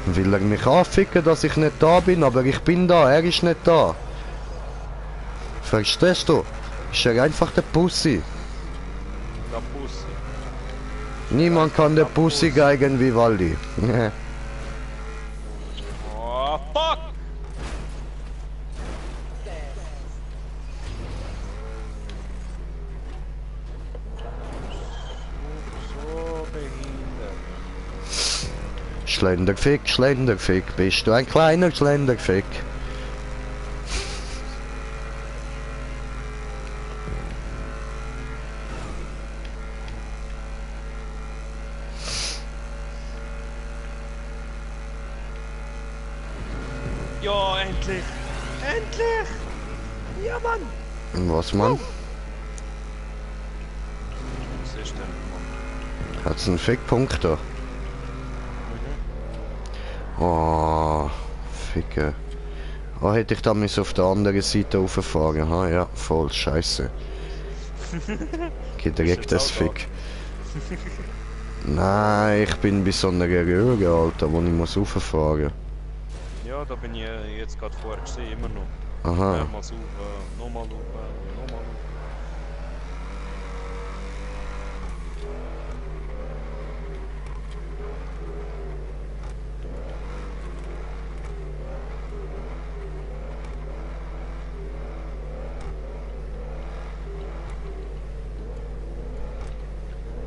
Will er mich anficken, dass ich nicht da bin, aber ich bin da, er ist nicht da. Verstehst du? Ist er einfach der Pussy. Der Pussy. Niemand kann der Pussy geigen wie Waldi. Oh, fuck! So behindert. Schlenderfick, Schlenderfick, bist du ein kleiner Schlenderfick? Ja, endlich! Endlich! Ja, Mann! Was, Mann? Was ist denn, Mann? Hat's einen Fickpunkt da? Oh, Ficke. Oh, hätte ich da müssen auf der anderen Seite rauffahren, ha? Ja, voll scheiße. Geht direkt das Fick. Nein, ich bin bei so einer Röhre, Alter, wo ich muss rauffahren. Ja, da bin ich jetzt gerade vorher gesehen, immer noch. Aha. Mehrmals auf, nochmal auf, nochmal auf.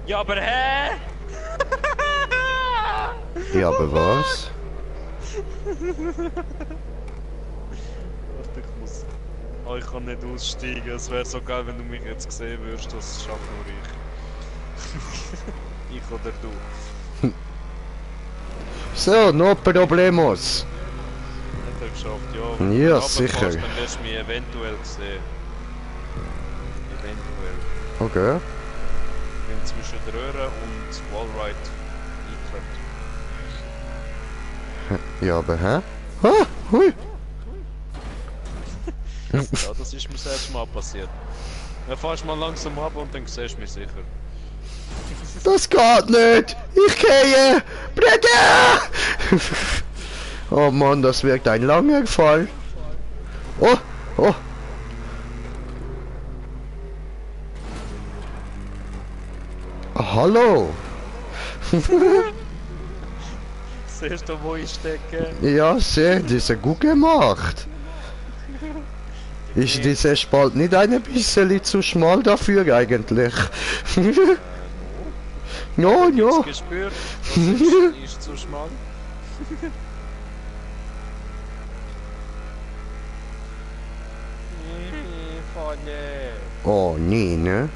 Ja, aber hä? Ja, aber was? Warte, ich muss. Oh, ich kann nicht aussteigen. Es wäre so geil, wenn du mich jetzt sehen würdest. Das schafft nur ich. Ich oder du. So, no problemos. Hat er geschafft, ja. Ja, Wenn du sicher. runterfährst, dann wirst du mich eventuell sehen. Eventuell. Okay. Ich bin zwischen der Röhre und Wallride eingeklemmt. Ja, aber hä? Ah, hui. Ja, das ist mir das erste Mal passiert. Dann fahrst mal langsam ab und dann siehst du mich sicher. Das geht nicht! Ich gehe! Brüder! Oh Mann, das wirkt ein langer Fall. Oh, oh. Hallo! Siehst du, wo ich stecke? Ja, sehr, das ist gut gemacht. Ist dieser Spalt nicht ein bisschen zu schmal dafür eigentlich? No, no. Hast gespürt? Das ist zu schmal. Oh, nee, ne?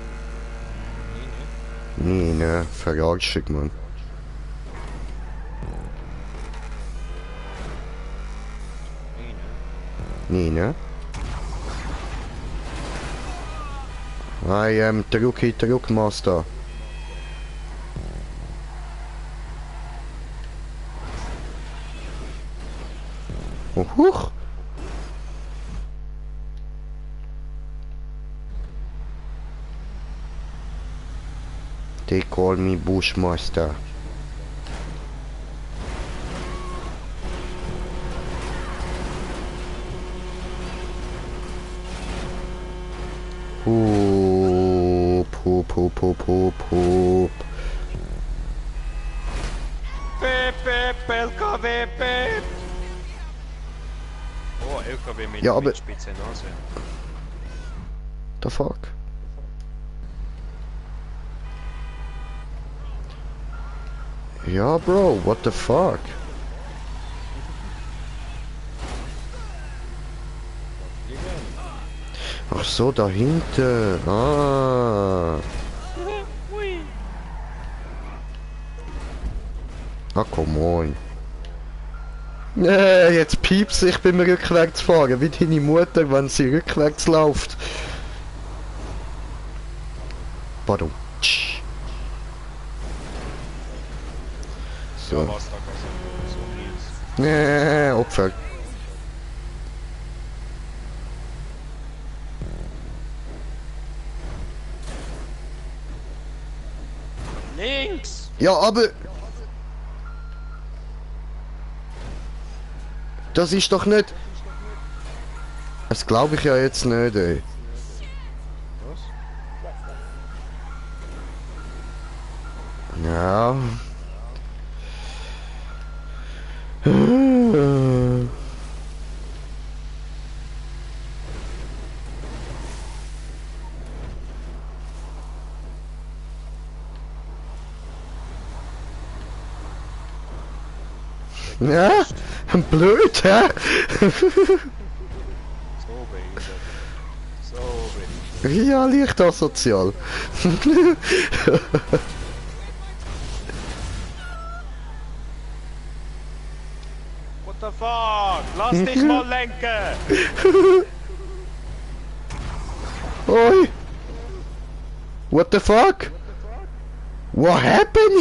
Nee, ne? Verarschig, Mann. Nee, ne? I am Truck Master. Oh, huch! They call me Bushmaster. Poop. Pep, LKW, Pep! Oh, LKW mit, Ja, aber- mit spitze Nase. The fuck? Ja, Bro, what the fuck? Ach so, dahinter. Ah. Ah, come on. Jetzt piepst ich beim Rückwärtsfahren, wie deine Mutter, wenn sie rückwärts läuft. Pardon. Ja, So. was da so mies. Opfer. Links! Ja, aber... Das ist doch nicht... Das glaube ich ja jetzt nicht, ey. Ja. Ja? Blöd, hä? So behindert. So behindert. Ja, leicht asozial. What the fuck? Lass dich mal lenken! Oi! What the fuck? What happened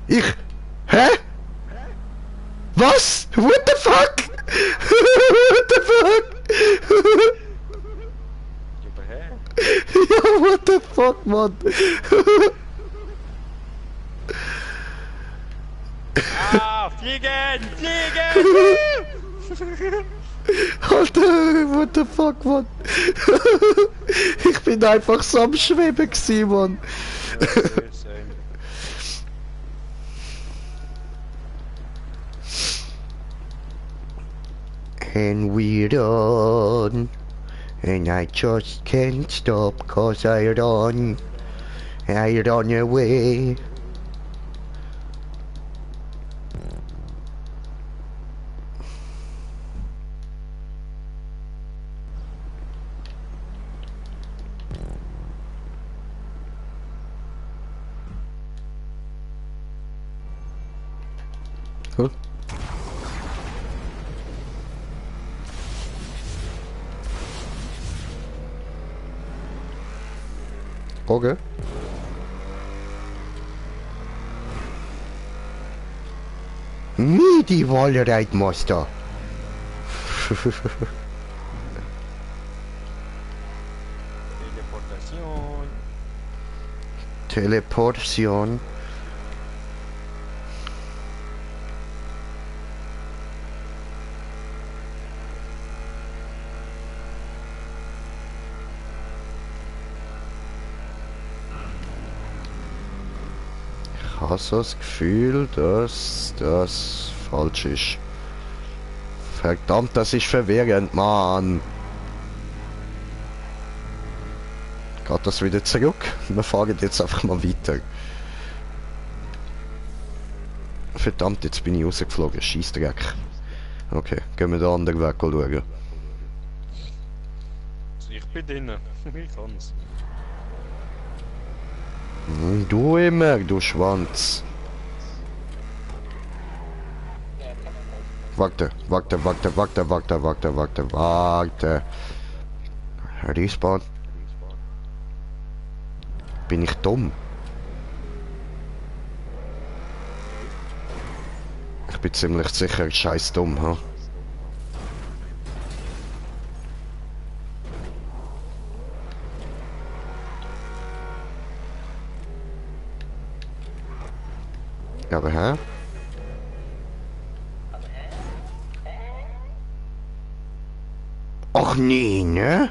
here? Hä? Was? What the fuck? What the fuck? Gib her. Ja, what the fuck, man? Ah, fliegen! Fliegen! Alter, what the fuck, man? Ich bin einfach so am Schweben gewesen, man. Same. And we run, and I just can't stop 'cause I run away. Huh? Okay. Nie die Wallreitmaster. Teleportation. Teleportation. Ich habe so das Gefühl, dass das falsch ist. Verdammt, das ist verwirrend, Mann. Geht das wieder zurück? Wir fahren jetzt einfach mal weiter. Verdammt, jetzt bin ich rausgeflogen. Scheissdreck. Okay, gehen wir den anderen Weg schauen. Ich bin drinnen. Ich kann's. Du immer, du Schwanz. Warte. Respawn. Bin ich dumm? Ich bin ziemlich sicher scheiß dumm, ha? Aber hä? Ach nee, ne?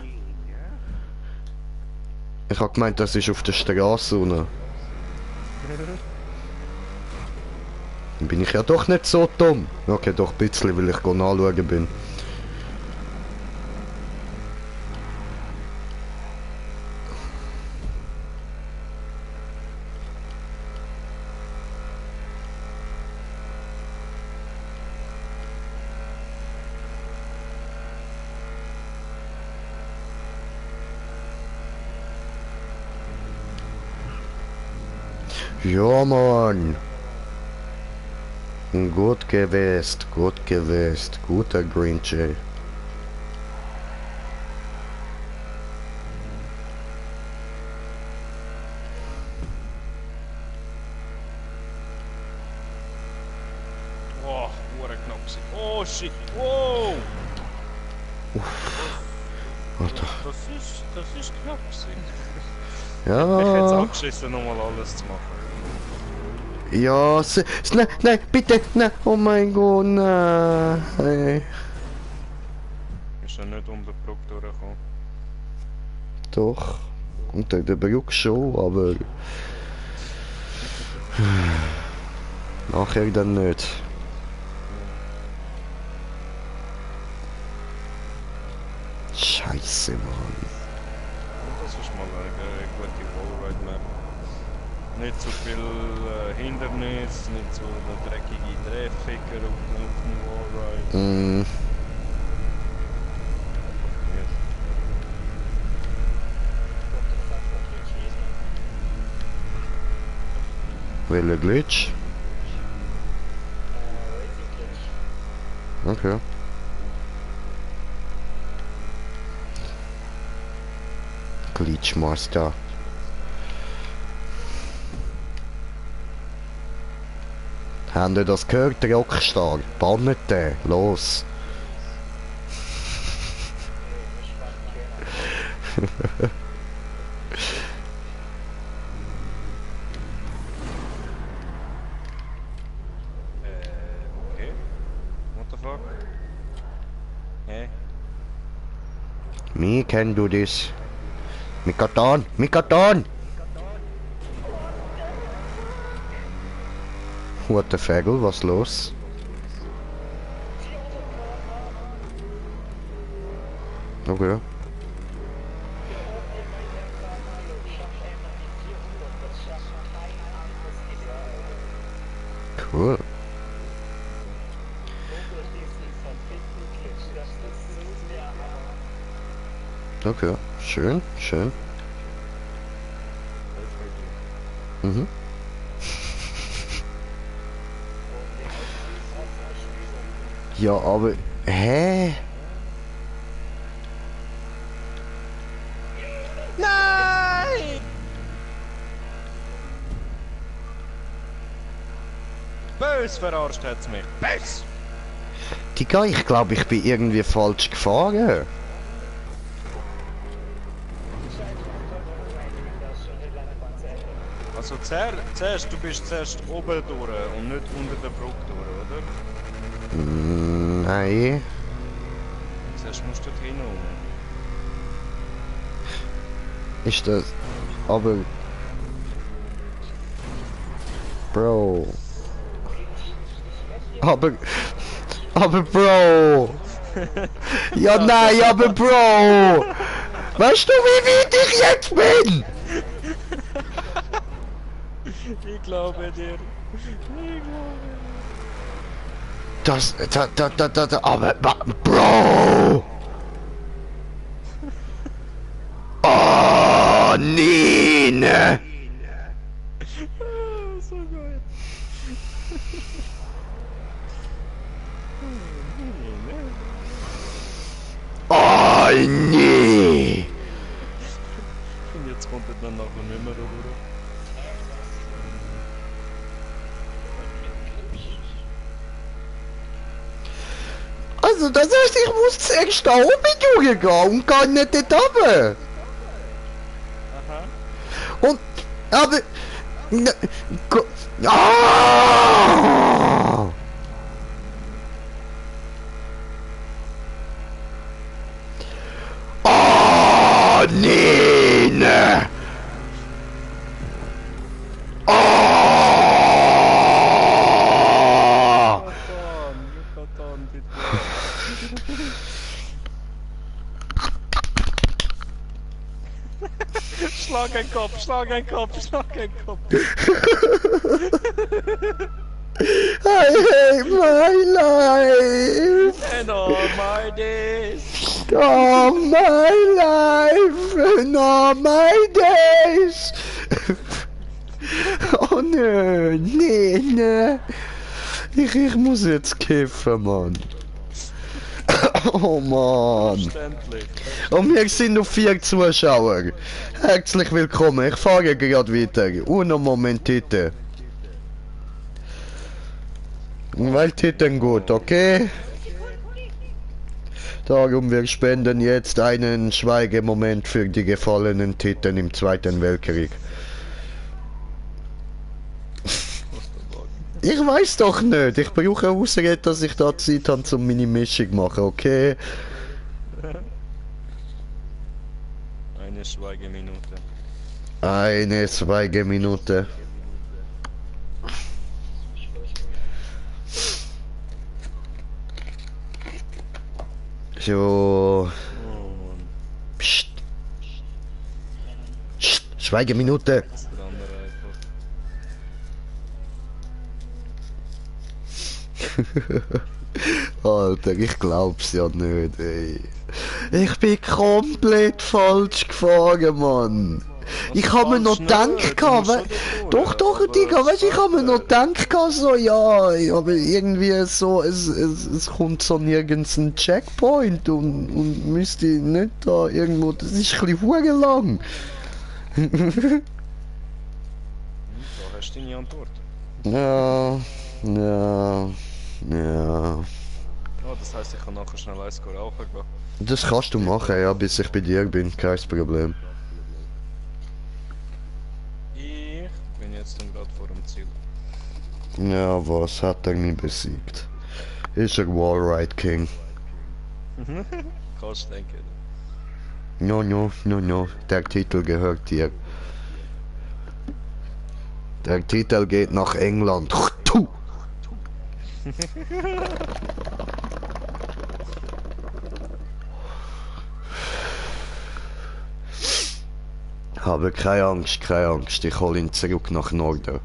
Ich hab gemeint, das ist auf der Straße unten. Dann bin ich ja doch nicht so dumm. Okay, doch ein bisschen, weil ich nachschauen bin. Ja, Mann. Gut gewesen, guter Green Jay. Oh, hure knapp gewesen. Oh shit, wow! Alter. Das ist knapp gewesen. Mich Ja, hätte es angeschissen, nochmal alles zu machen. ja, nein, bitte, nein, oh mein Gott, nein. Ist ja nicht um den Brücke durchgekommen. Doch, unter der Brücke schon, aber nachher dann nicht. Scheiße, Mann. Das ist mal eine gute Wallride-Map. Nicht zu viel Hindernis, nicht so eine dreckige Drehficker auf dem Wallride. Mm, welcher Glitch? Okay. Glitchmaster. Habt ihr das gehört, der Rockstar? Bannet den, los! Okay. What the fuck? Hä? Me can do this. Mikaton! Mikaton! What the Fagel, was los? Okay. Cool. Okay, schön, schön. Mhm. Ja, aber... Hä? Nein! Bös verarscht hat's mich. Bös! Digga, ich glaube, ich bin irgendwie falsch gefahren. Also zuerst, du bist zuerst oben durch und nicht unter der Brücke durch, oder? Nein. Zuerst musst du dort hin. Ist das... Aber... Bro... Aber Bro... Ja, nein, aber Bro... Weißt du, wie weit ich jetzt bin? Ich glaube dir. Das... Aber... Bro... Oh, Nene! So geil. Oh, nee! Und jetzt kommt er dann nachher nicht mehr rüber. Also, das heißt, ich muss zuerst da oben durchgehen und gar nicht dort runter. Aha. Und... Aber... Ah! Oh, Nene! Oh! Yucatan, bitte. Schlag einen Kopf, schlag einen Kopf, schlag einen Kopf. I hate my life! And all my days. All my life and all my days! Oh nö, nee, nee. Ich muss jetzt kiffen, Mann. Oh Mann. Verständlich. Und wir sind noch 4 Zuschauer. Herzlich willkommen, ich fahre gerade weiter. Uno momentito. Weil Titten gut, okay? Darum, wir spenden jetzt einen Schweigemoment für die gefallenen Titten im Zweiten Weltkrieg. Ich weiß doch nicht. Ich brauche Ausrede, dass ich da Zeit habe, um meine Mischung zu machen, okay? Eine Schweigeminute. Eine Schweigeminute. So. Oh Mann. Psst. Psst. Schweigeminute. Das ist der andere einfach. Alter, ich glaub's ja nicht, ey. Ich bin komplett falsch gefahren, Mann. Ich hab mir noch gedacht, doch, Digga, weißt du, ich hab mir noch gedacht, so, ja, aber irgendwie so, es kommt so nirgends ein Checkpoint und müsste nicht da irgendwo, das ist ein bisschen lang. Da hast du deine Antwort. Ja. Oh, das heisst, ich kann nachher schnell eins rauchen gehen. Das kannst du machen, ja, bis ich bei dir bin, kein Problem. Ich bin jetzt dann gerade vor dem Ziel. Ja, was hat er mich besiegt? Ist er Wallride King? Kannst du denken. No, der Titel gehört dir. Der Titel geht nach England. Tu! Habe keine Angst, ich hol ihn zurück nach Norden.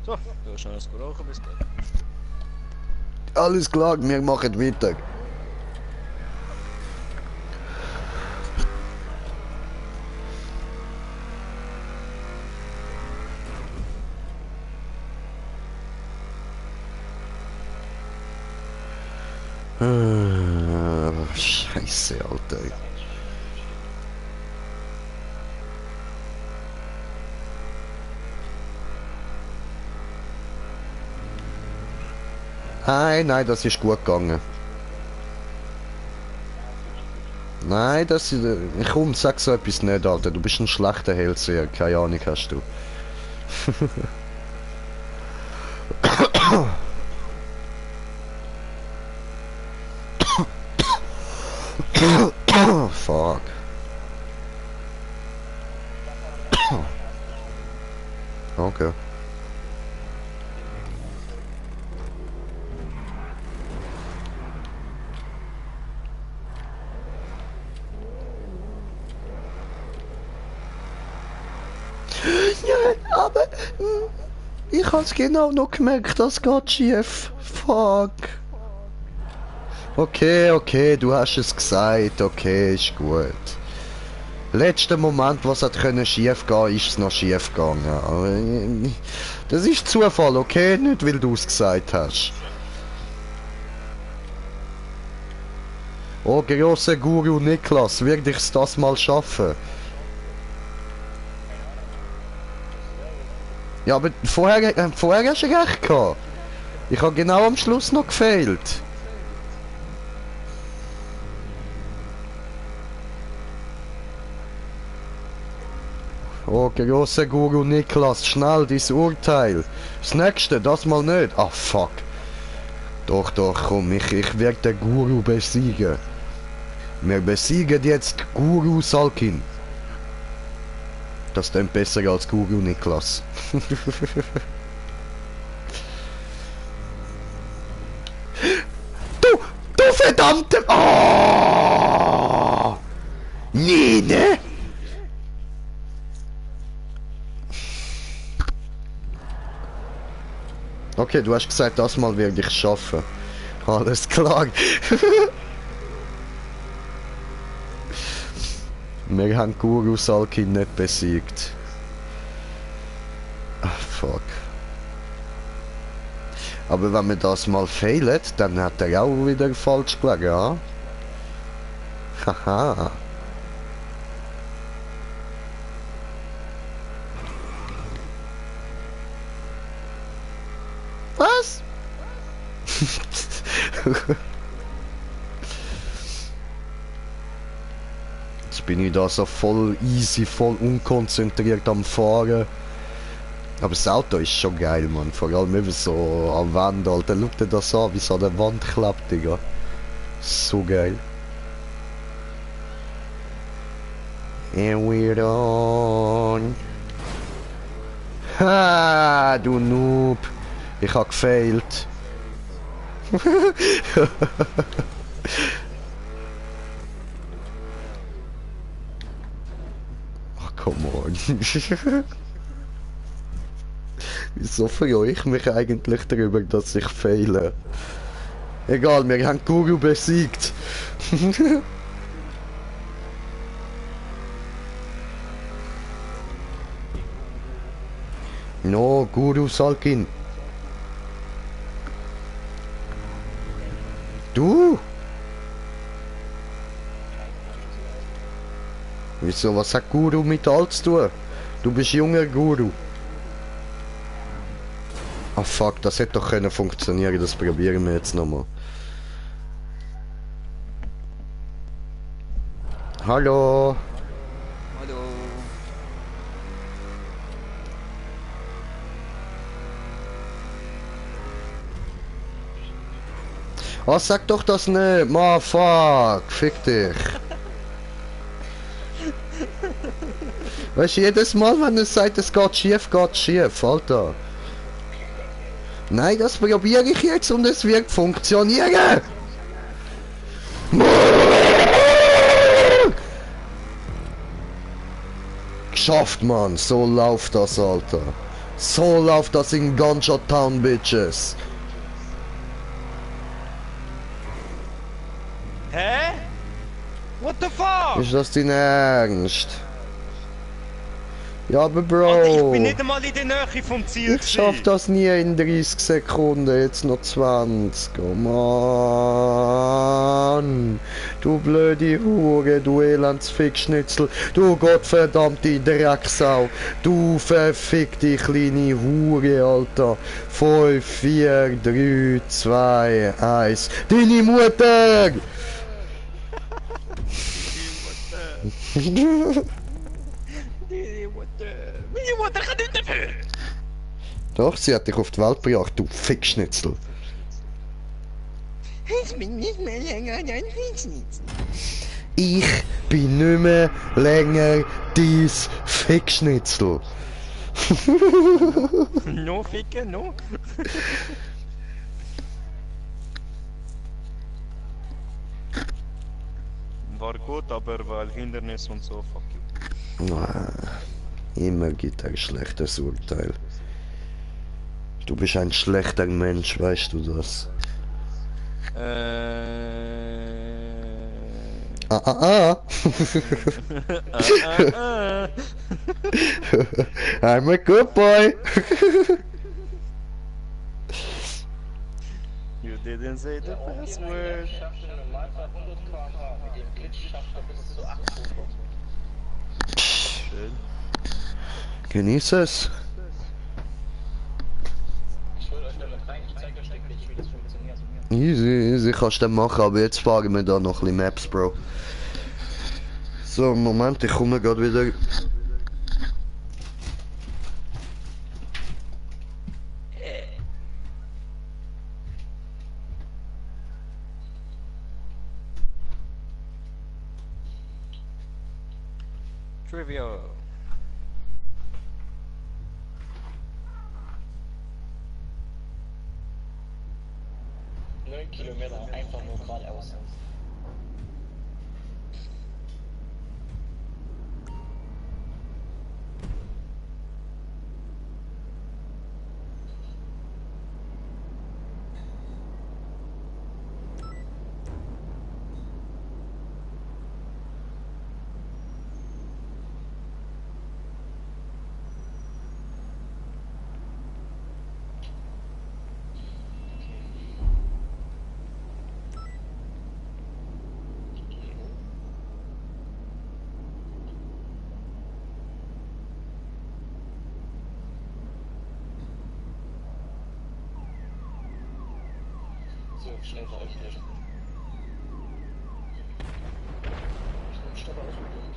So, du hast schnell eins rauchen, bis gleich. Alles klar, wir machen Mittag. Scheiße, Alter. Nein, das ist gut gegangen. Nein, das ist... Komm, sag so etwas nicht, Alter. Du bist ein schlechter Hellseher. Keine Ahnung hast du. Fuck. Okay. Ja, aber ich hab's genau noch gemerkt, das geht schief. Fuck. Okay, du hast es gesagt. Okay, ist gut. Letzter Moment, was hat können schief gehen, ist es noch schief gegangen. Aber das ist Zufall, okay? Nicht, weil du es gesagt hast. Oh, großer Guru Niklas, wird ich das mal schaffen? Ja, aber vorher hast du recht gehabt. Ich habe genau am Schluss noch gefehlt. Oh, großer Guru Niklas, schnell dein Urteil. Das nächste, das mal nicht. Ah, fuck. Doch, komm, ich werde den Guru besiegen. Wir besiegen jetzt Guru Salkin. Das klingt besser als Guru Niklas. Du verdammte... Oh! Nee, ne? Okay, du hast gesagt, das mal werde ich schaffen. Alles klar. Wir haben Guru Salkin nicht besiegt. Ah, fuck. Aber wenn wir das mal fehlen, dann hat er auch wieder falsch gelegen, ja? Haha. Was? Jetzt bin ich da so voll easy, voll unkonzentriert am Fahren. Aber das Auto ist schon geil, Mann. Vor allem eben so am Wand, Alter. Schau dir das an, wie es an der Wand klappt, Digga. So geil. And we're on. Ha, du Noob. Ich hab gefailt. Ach, come on. Wieso freue ich mich eigentlich darüber, dass ich fehle? Egal, wir haben Guru besiegt. No, Guru Salkin. Du? Wieso, was hat Guru mit alt zu tun? Du bist junger Guru. Ah fuck, das hätte doch können funktionieren, das probieren wir jetzt nochmal. Hallo? Hallo. Ah, sag doch das nicht! Ma, fuck! Fick dich! Weißt du, jedes Mal, wenn es sagt, es geht schief, Alter! Nein, das probiere ich jetzt und es wird funktionieren! Geschafft, Mann! So läuft das, Alter! So läuft das in Ganja Town, Bitches! Hä? What the fuck? Ist das dein Ernst? Ja, aber Bro... Alter, ich bin nicht einmal in der Nähe vom Ziel. Ich schaff das nie in 30 Sekunden, jetzt noch 20. Oh Mann. Du blöde Hure, du Elendsfickschnitzel, du gottverdammte Drecksau, du verfickte kleine Hure, Alter. 5, 4, 3, 2, 1. Deine Mutter! Meine Mutter kann nicht dafür. Doch, sie hat dich auf die Welt gebracht, du Fickschnitzel. Ich bin nicht mehr länger ein Fickschnitzel. Ich bin nicht mehr länger dies Fickschnitzel. No ficken, no. War gut, aber weil Hindernis und so, fuck you. Immer gibt ein schlechtes Urteil. Du bist ein schlechter Mensch, weißt du das? Ah. I'm a good boy. You didn't say the password. Schön. Genieß es. Easy, kannst du machen, aber jetzt fahren wir da noch ein bisschen Maps, Bro. So, Moment, ich komme gerade wieder. Trivia. Kilometer einfach nur geradeaus. So, schnell veröffentlichen. Stopp ausprobieren.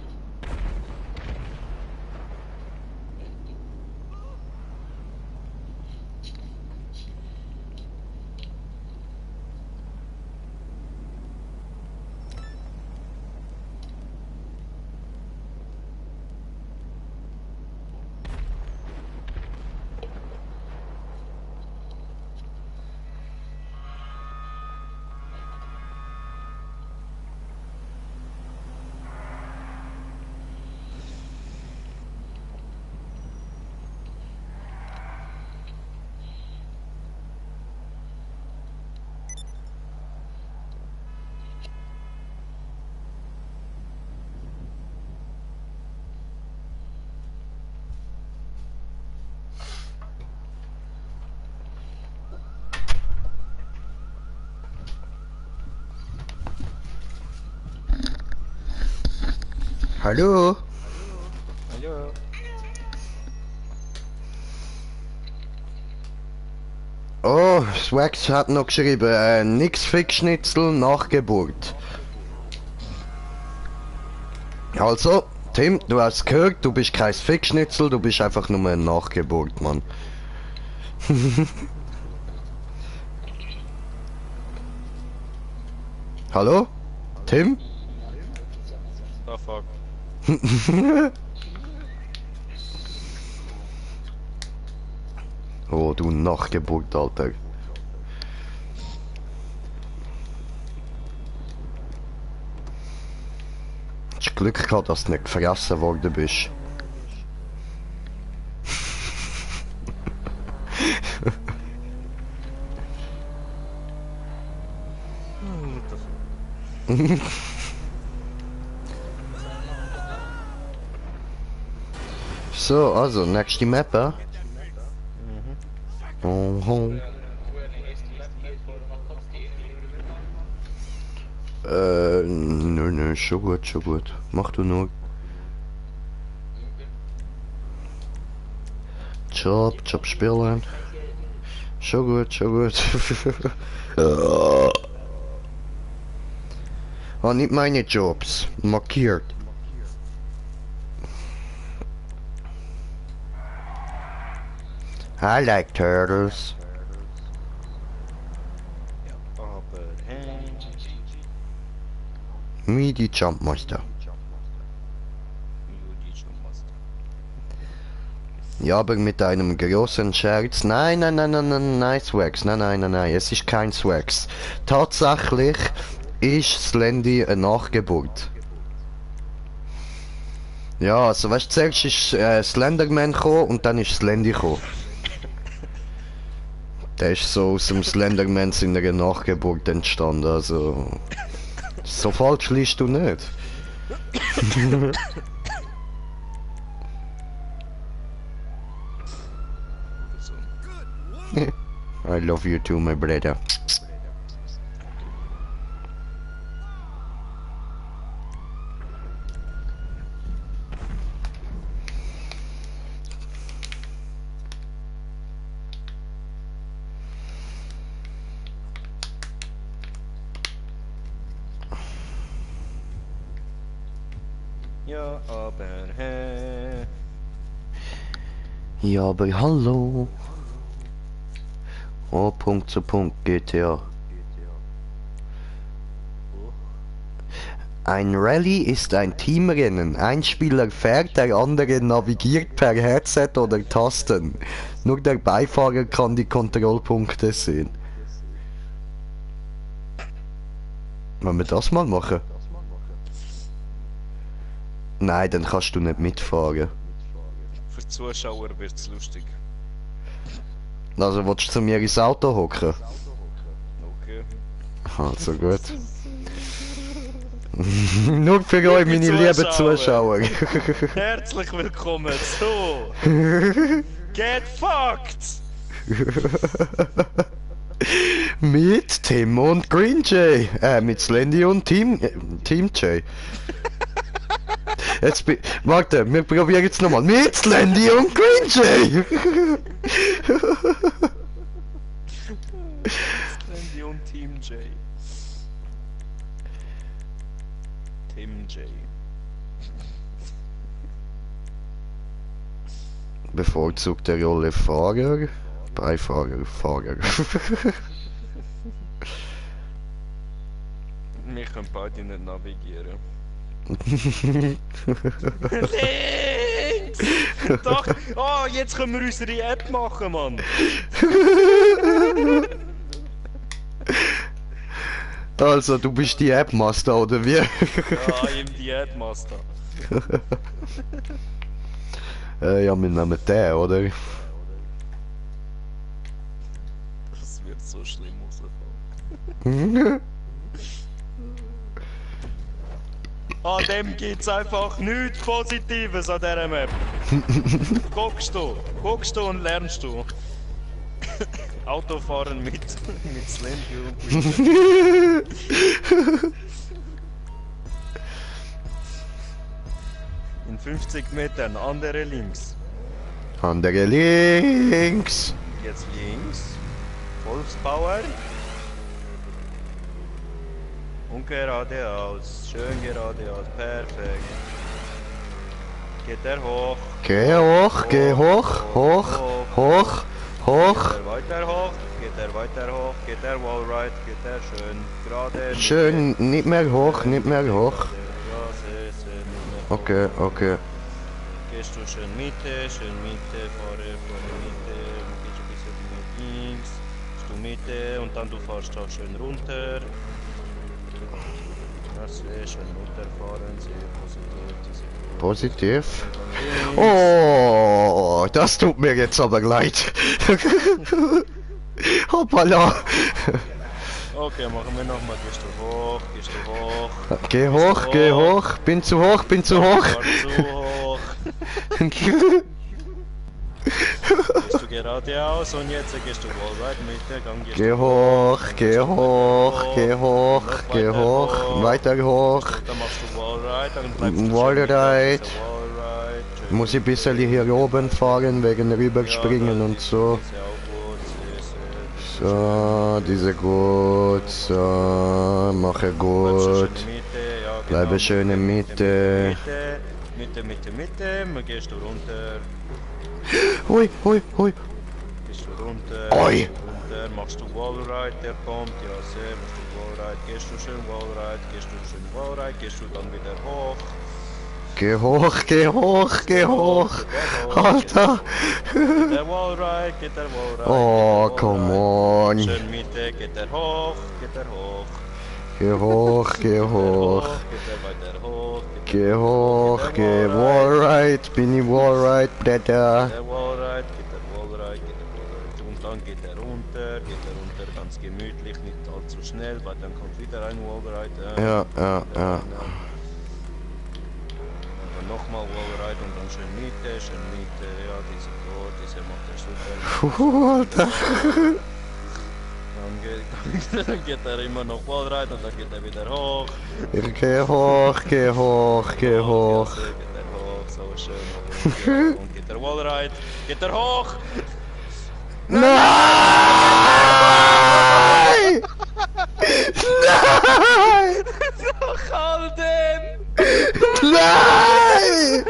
Hallo? Hallo. Oh, Swax hat noch geschrieben, nix Fickschnitzel nach Geburt. Also, Tim, du hast gehört, du bist kein Fickschnitzel, du bist einfach nur eine Nachgeburt, Mann. Hallo? Tim? Ah, fuck. Oh, du Nachgeburt, Alter. Hast Glück gehabt, dass du nicht gefressen worden bist. So, also, nächste Map, ja? Oh, oh. Nö, schon gut, schon gut. Mach du nur. Job spielen. Schon gut, schon gut. Oh, nicht meine Jobs. Markiert. I like turtles. Aber hey. Me die Jumpmaster. Ja, aber mit einem großen Scherz. Nein, Swax. Nein, es ist kein Swax. Tatsächlich ist Slendy eine Nachgeburt. Ja, also weißt du, zuerst ist Slenderman gekommen und dann ist Slendy gekommen. Der ist so aus dem Slenderman in einer Nachgeburt entstanden, also... So falsch liest du nicht. I love you too, my brother. Ja, aber hey. Ja, aber hallo. Oh, Punkt zu Punkt, GTA. Ein Rallye ist ein Teamrennen. Ein Spieler fährt, der andere navigiert per Headset oder Tasten. Nur der Beifahrer kann die Kontrollpunkte sehen. Wollen wir das mal machen? Nein, dann kannst du nicht mitfahren. Für die Zuschauer wird's lustig. Also willst du zu mir ins Auto hocken? Okay. Also gut. Nur für euch, meine lieben Zuschauer. Herzlich willkommen zu Get Fucked! Mit Tim und Green Jay. Mit Slendy und Team Jay. Jetzt warte, wir probieren jetzt nochmal. Mit Slendy und Green Jay. Slendy und Team J. Tim J. Bevorzugt der Rolle Fahrer, Beifahrer, Fahrer. Wir können beide nicht navigieren. Links! Doch! Oh, jetzt können wir unsere App machen, Mann! Also, du bist die App-Master, oder wie? Ja, ich bin die App-Master. Ja, wir nehmen den, oder? Das wird so schlimm rauskommen. An dem gibt's einfach nichts Positives an dieser Map. Guckst du und lernst du. Autofahren mit Slendy und In 50 Metern, andere links. Andere links. Jetzt links. Volkspower. Und geradeaus. Schön geradeaus. Perfekt. Geht er hoch. Geh hoch, geh hoch, hoch, hoch, hoch. Geht er weiter hoch. Geht er weiter hoch. Geht er wallride. Geht er schön. Gerade. Schön, nicht mehr hoch, nicht mehr hoch. Ja, sehr, sehr, nicht mehr hoch. Okay, okay. Gehst du schön Mitte, fahre Mitte, gehst ein bisschen nach links, gehst du Mitte und dann du fährst auch schön runter. Ja, sehr schön runterfahren, sehr positiv. Positiv. Oh, das tut mir jetzt aber leid. Hoppala. Okay, machen wir nochmal, gehst du hoch, Geh hoch, geh hoch. Bin zu hoch, bin zu hoch. fahr zu hoch. Gehst du geradeaus und jetzt gehst du wallride mit der Gang. Geh hoch, geh hoch, geh hoch, geh hoch, weiter hoch. Dann machst du wallride, dann bleibst du Wallride. Wallride. Muss ich ein bisschen hier oben fahren, wegen rüberspringen und so. Ist ja auch gut, sehr, So, diese gut, so, mache gut. Bleibe schön in Mitte. Mitte, dann gehst du runter, Hui, hui, hui. gehst du runter, Oi. runter, machst du Wallride, der kommt, ja sehr, machst du Wallride, gehst du schön Wallride, gehst du dann wieder hoch. Geh hoch, geh hoch, geh hoch. Alter. Geht der Wallride, Oh, come on. Schön Mitte, geht er hoch, Geh hoch, geh hoch. geht er weiter hoch, Geh hoch, geh Wallride, bin ich Wallride, Blätter. der Wallride, und dann geht er runter, ganz gemütlich, nicht allzu schnell, weil dann kommt wieder ein Wallride. Ja, ja, ja. Dann nochmal Wallride und dann schön Mitte, ja, diese macht er super. Alter. Dann geht er immer noch Wallride und dann geht er wieder hoch. Geh hoch, geh hoch, geh hoch. Ja, geht er hoch, so schön. Und geht der Wallride, geht er hoch. Nein! Nein! Halten! Nein!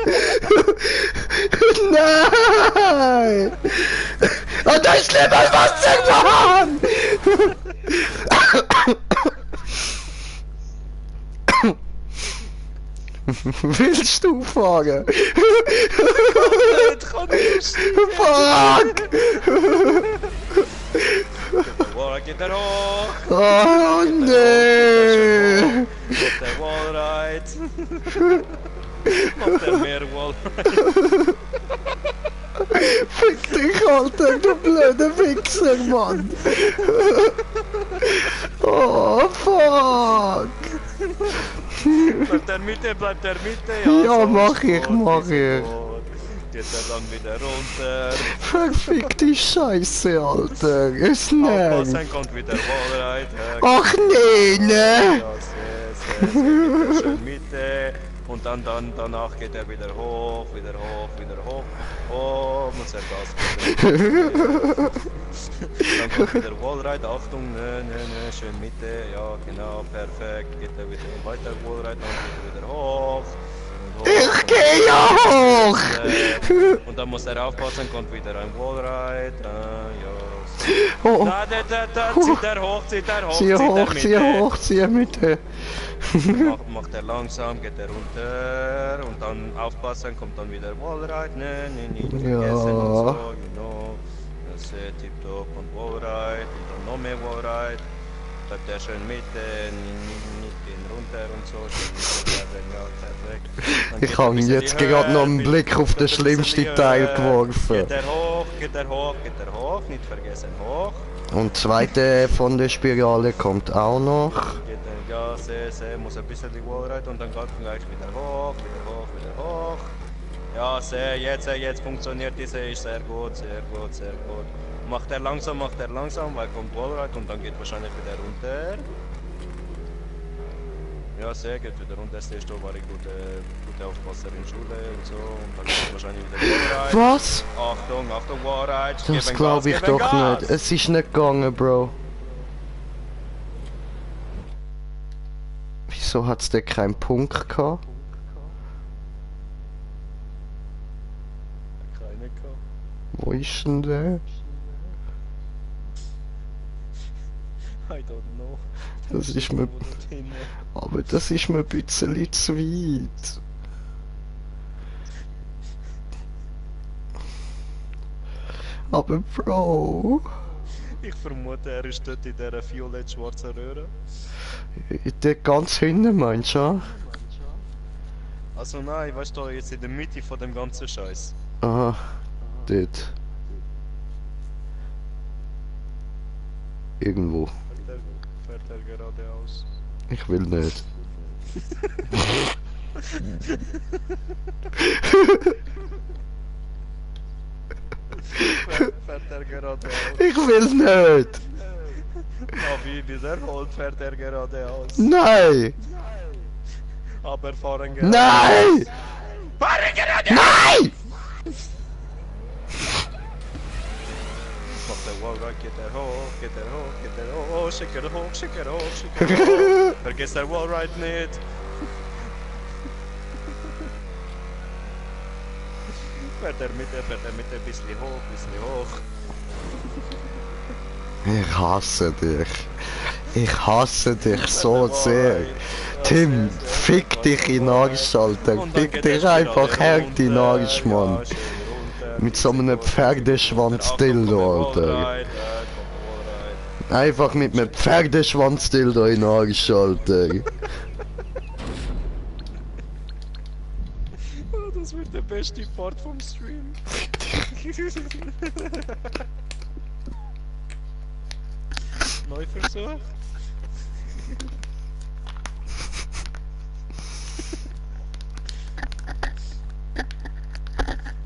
Nein! Und da ist lieber Wasserbahn! Willst du fahren? Jetzt kommt der Fuck! Wallride, geht er hoch. Oh nee! Macht der Wallride. Macht er mehr Wallride. Fick dich, Alter, du blöde Wichser, Mann! Oh, fuck! Bleibt er Mitte, Ja, so mach ist ich, gut, mach ist ich. gut. Geht er dann wieder runter. Verfick die Scheiße, Alter! Es nervt! Aufpassen, kommt wieder Wallride. Ach nee, ne? Ja, sehr, geht er schön Mitte. Und danach geht er wieder hoch. Oh, muss er Gas geben. Dann kommt wieder Wallride, Achtung, ne, schön Mitte, ja genau, perfekt. Geht er wieder weiter Wallride, dann geht er wieder hoch. Und hoch Ich geh ja hoch! Und dann muss er aufpassen, kommt wieder ein Wallride, ja. Oh, Da, zieht er hoch, zieh hoch, zieh hoch, zieh Mitte. Macht er langsam, geht er runter und dann aufpassen, kommt dann wieder Wallride, nicht vergessen und so, you know. Das ist tipptopp und Wallride und dann noch mehr Wallride. Bleibt er schön Mitte, nicht gehen runter und so, schön Mitte, ja, perfekt. Dann Ich geht er habe bis in jetzt die gerade Höhe, noch einen bis- Blick auf den bis in die schlimmsten Höhe. Teil geworfen. Geht er hoch, nicht vergessen, hoch. Und zweite von der Spirale kommt auch noch. Geht er, ja, sehr, muss ein bisschen die Wallride und dann geht gleich wieder hoch. Ja, sehr, jetzt funktioniert diese, ist sehr gut. Macht er langsam, weil kommt Wallride und dann geht wahrscheinlich wieder runter. Ja, sehr gut wieder. Und das erste war ich gute Aufpasser in Schule und so. Und dann kommt wahrscheinlich wieder Wallride. Was? Achtung, Achtung, Wallride. Das glaube ich doch nicht. Es ist nicht gegangen, Bro. Wieso hat's denn keinen Punkt gehabt? Keine gehabt. Wo ist denn der? I don't know. Das ist mir... Aber das ist mir ein bisschen zu weit. Aber Bro... Ich vermute, er ist dort in dieser violett-schwarzen Röhre. Der ganz hinten meinst du? Ja? Also nein, weißt du, jetzt in der Mitte von dem ganzen Scheiß. Aha, dort. Irgendwo. Fährt er geradeaus. Ich will nicht. Fährt er geradeaus. Ich will nicht! Ja, wie wiederholt fährt er geradeaus. Nein! Aber fahren geradeaus. Nein! Fahren geradeaus! Nein! Macht der Wallride, geht er hoch, geht er hoch, geht er hoch, schick er hoch, schick er hoch, schick er hoch. Vergiss der Wallride nicht. Fährt er mit ein bisschen hoch. Ich hasse dich. Ich hasse dich so sehr. Tim, fick dich in Arsch, Alter. Fick dich einfach hart in Arsch, Mann. Mit so einem Pferdeschwanz-Dildo, Alter. Einfach mit einem Pferdeschwanz-Dildo in Arsch, Alter. Oh, das wird der beste Part vom Stream. Neuversuch.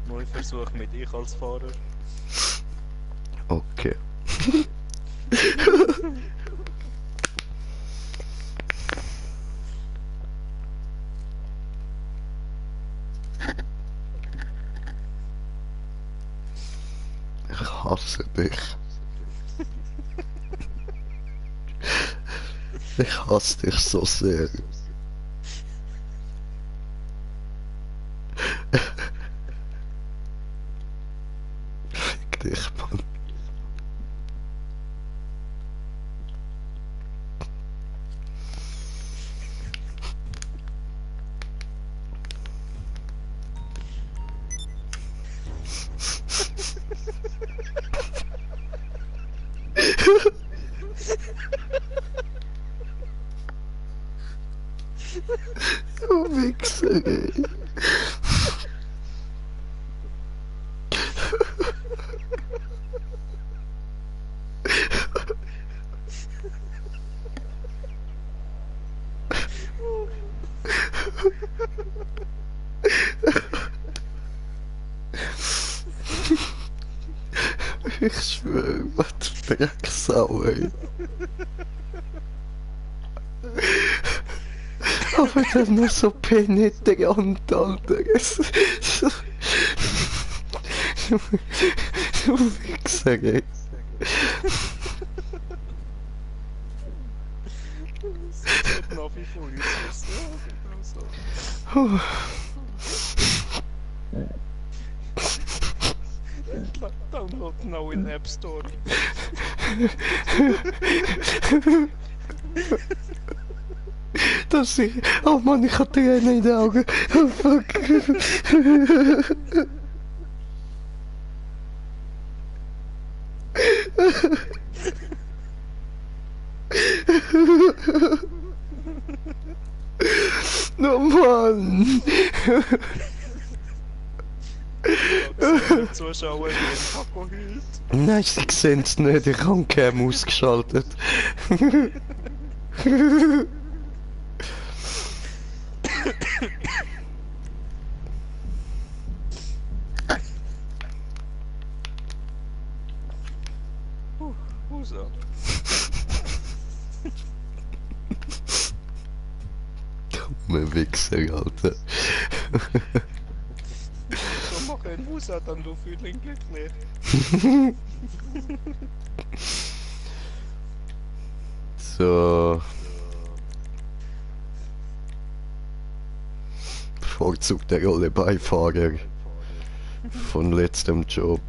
Neuversuch mit ich als Fahrer. Okay. Ich hasse dich. Ich hasse dich so sehr. Fick dich, Mann. Du Wichser, ey. Ich schwöre, was Drecksau, ey. Aber dann noch so penetrant, Alter. Du Wichser, ey. Navi vor uns. Puh. Download now in App Store. Das ist... Oh Mann, ich hab Tränen in den Augen. Oh fuck. Oh Mann. Zuschauer, die in Paco heult. Nein, sie sehen es nicht. Ich habe Cam ausgeschaltet. So. dummer Wichser, Alter. So mach einen Musa, dann du Fühling glücklich. So. Bevorzugter Rollebeifahrer von letztem Job.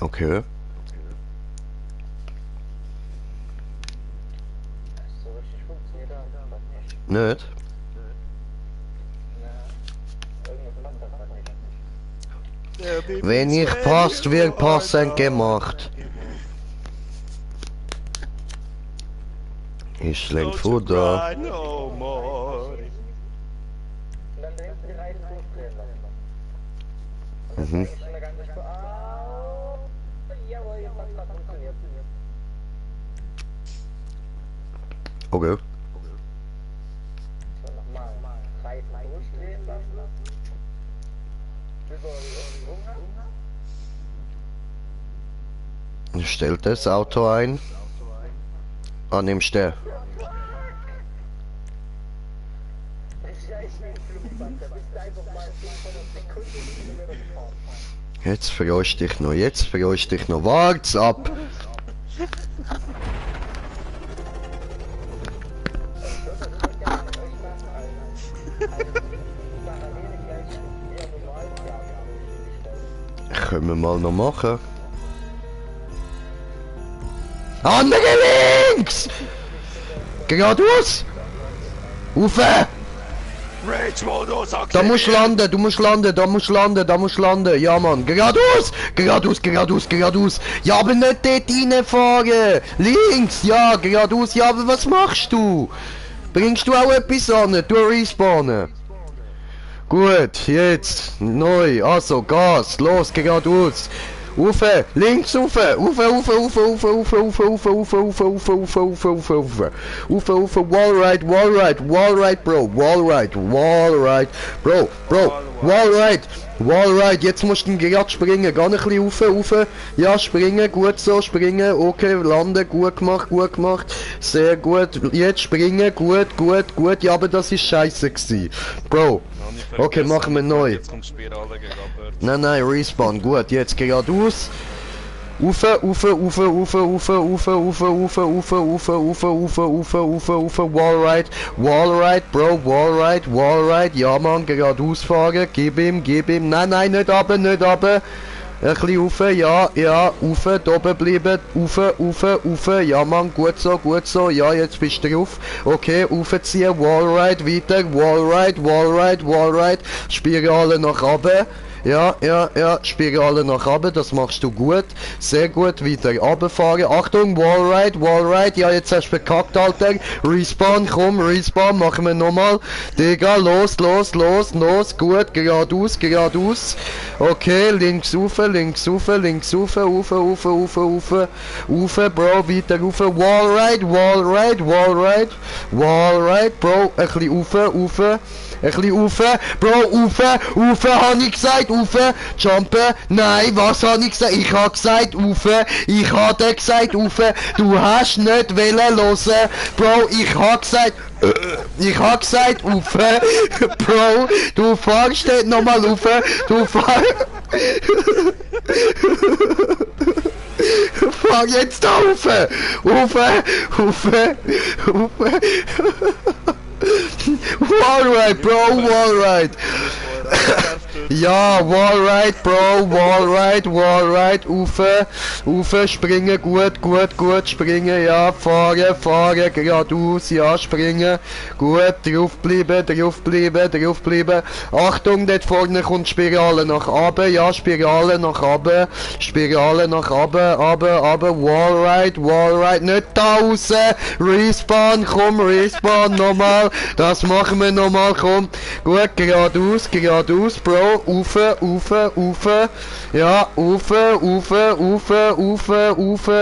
Okay. So richtig funktioniert das einfach nicht. Nicht? Ja, irgendwas macht das halt nicht. Der Baby Wenn ich Sven passt, ist wird so passend einer. gemacht. Ich lenk Don't you Futter. cry no more. Und dann drehst du die Reifen durchdrehen lassen. Mhm. Und dann ganz nicht so, jawohl, jetzt hat das funktioniert. Okay. So, nochmal. Reifen durchdrehen lassen. Über die Runge. Stellt das Auto ein. Ah, nimmst du. Jetzt verarsch dich noch, jetzt verarsch dich noch. Wart's ab! Können wir mal noch machen. Andere links! Geradeaus! Ufe! Rage-Modus Da musst du landen, du musst landen, da musst du landen, da musst du landen. Ja, Mann. Geradeaus! Geradeaus, geradeaus, geradeaus. Ja, aber nicht dort reinfahren. Links, ja, geradeaus. Ja, aber was machst du? Bringst du auch etwas an? Du respawnen. Gut, jetzt. Neu. Also, Gas. Los, geradeaus. Ufe, links, Ufe, Ufe, Ufe, Ufe, Ufe, Ufe, Ufe, Ufe, Ufe, Ufe, Ufe, Ufe, Ufe, Ufe, Ufe, Ufe, Ufe, Wallride, Wallride, Wallride, Bro, Wallride, Wallride, Bro, Wallride, Wallride, jetzt musst du gerade springen, geh ein bisschen Ufe, Ufe, ja, springen, gut so, springen, okay, landen, gut gemacht, sehr gut, jetzt springen, gut, ja, aber das ist scheiße gewesen, Bro, okay, machen wir neu. Jetzt kommt Spirale gegen Abwärts. Nein, Respawn, gut, jetzt geradeaus. Ufe, Wallride, Bro, Wallride, ja Mann, geradeaus fahren, gib ihm, nein, nicht runter, ein bisschen rauf, ja, rauf, da oben bleiben, rauf, ja Mann, gut so, ja, jetzt bist du drauf, okay, raufziehen, Wallride, weiter, Wallride, Spirale nach oben, ja, Spirale nach oben, das machst du gut, sehr gut, weiter runterfahren, Achtung, Wallride, ja, jetzt hast du verkackt, Alter, Respawn, komm, machen wir nochmal, Digga, los, gut, geradeaus, okay, links rauf, Bro, weiter rauf, Wallride, Bro, ein bisschen rauf, Bro, rauf, hab ich gesagt, rauf, jumpen, nein, was hab ich gesagt, ich hab gesagt, rauf, ich hab dir gesagt, rauf, du hast nicht wollen hören, Bro, ich hab gesagt, rauf, Bro, du fahrst nicht nochmal rauf, du fahrst, fahr jetzt rauf, Wallride, Bro, Wallride. Ja, Wallride, Bro, Wallride, Ufe, springen, gut, springen, ja, fahren, geradeaus, ja, springen, gut, draufbleiben, Achtung, dort vorne kommt Spirale nach oben, ja, Spirale nach oben, Wallride, nicht da raus, Respawn, komm, nochmal, das machen wir nochmal, komm, gut, geradeaus, Bro, Ja,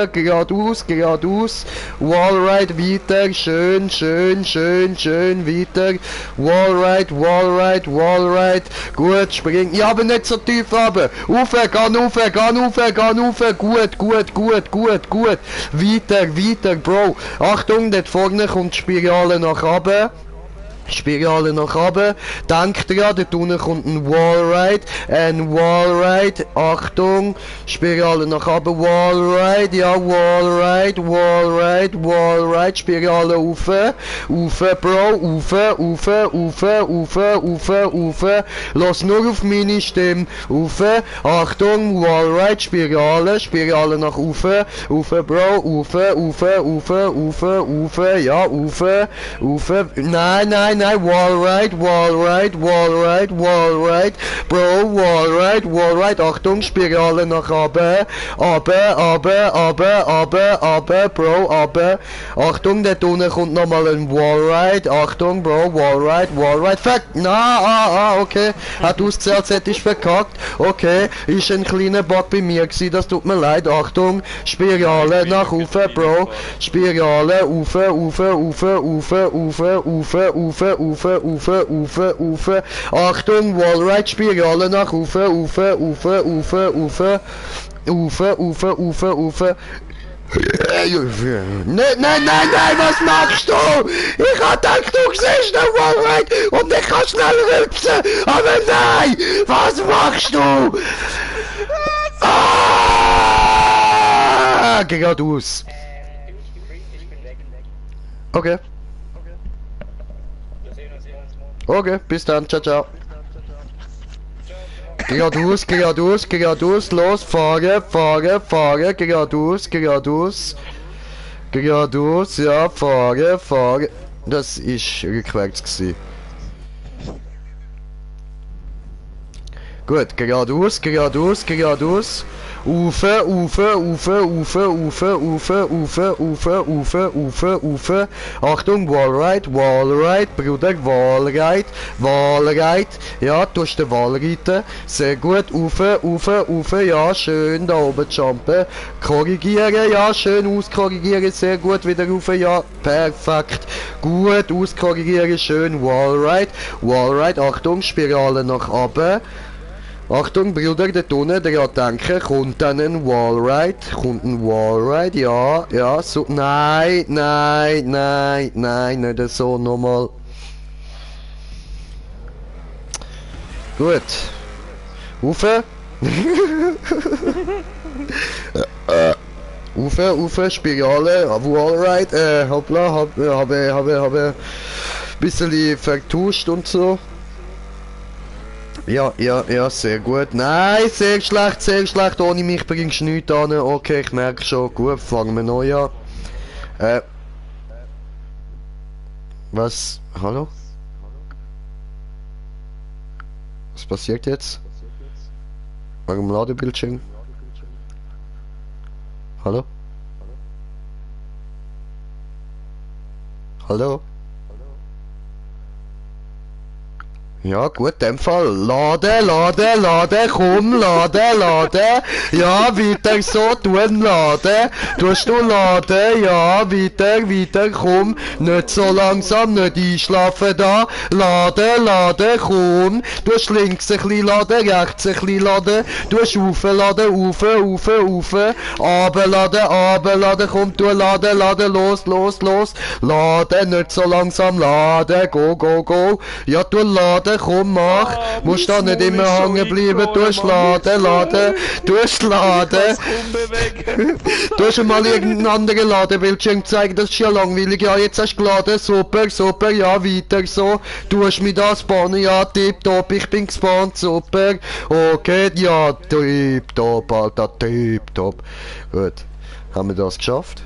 geradeaus. Wallride, weiter, schön, weiter. Wallride. Gut, spring. Ja, aber nicht so tief runter. Geh rauf. Gut. Weiter, Bro. Achtung, dort vorne kommt die Spirale nach oben. Denkt dran, dort unten kommt ein Wallride. Achtung. Spirale nach oben. Wallride. Spirale rauf, Bro. Rauf. Lass nur auf meine Stimme. Achtung. Wallride. Spirale nach rauf, Bro. Rauf. Ja, rauf. Nein. Wallride. Bro, Wallride. Achtung, Spirale nach oben. Bro, runter. Achtung, dort unten kommt nochmal ein Wallride. Achtung, Bro, Wallride. Fuck, okay. Hat ausgesehen, als hätte ich verkackt. Okay, ist ein kleiner Bug bei mir gewesen, das tut mir leid. Achtung, Spirale nach oben, Bro. Spirale, rauf. Achtung, Wallride, Spirale nach rauf. Nein, was machst du? Ich hab gedacht, du siehst den Wallride und ich kann schnell rülpsen. Aber nein, was machst du? Geradeaus. Okay. Okay, bis dann, ciao. Geradeaus, los, fahren, geradeaus, ja, fahren. Das ist rückwärts gewesen. Gut, geradeaus. Ufe. Achtung, Wallride, Bruder, Wallride. Ja, du hast den Wall reiten. Sehr gut, Ufe, ja, schön, da oben jumpen. Korrigieren, ja, schön auskorrigieren, sehr gut, wieder rauf, ja, perfekt. Gut, auskorrigieren, schön, Wallride, Achtung, Spirale nach oben. Achtung, Brüder, dort unten, der denken, kommt dann ein Wallride, ja, so, nein, nicht so, nochmal. Gut. Ufe. Ufe, Spirale, Wallride, hoppla, habe bisschen vertuscht und so. Ja, sehr gut. Nein, sehr schlecht. Ohne mich bringst du nichts an. Okay, ich merke schon. Gut, fangen wir neu an. Was? Hallo? Was passiert jetzt? Warum Ladebildschirm? Hallo? Hallo? Ja, gut, in dem Fall. Laden, komm, laden. Ja, weiter so, tun, laden. Tust du laden, ja, weiter, komm. Nicht so langsam, nicht einschlafen da. Laden, komm. Du hast links ein bisschen laden, rechts ein bisschen laden. Du hast aufladen, auf. Runterladen, komm, du laden, los. Laden, nicht so langsam, laden, go. Ja, du laden. Komm, mach! Musst da nicht immer hängen bleiben, du hast laden! Du hast mal irgendeinen anderen Ladebildschirm gezeigt, das ist ja langweilig, ja, jetzt hast du geladen, super, ja, weiter so, du hast mich da spawnen, ja, tipptopp, ich bin gespawnt, super, okay, ja, tipptopp, Alter, tipptopp. Gut, haben wir das geschafft?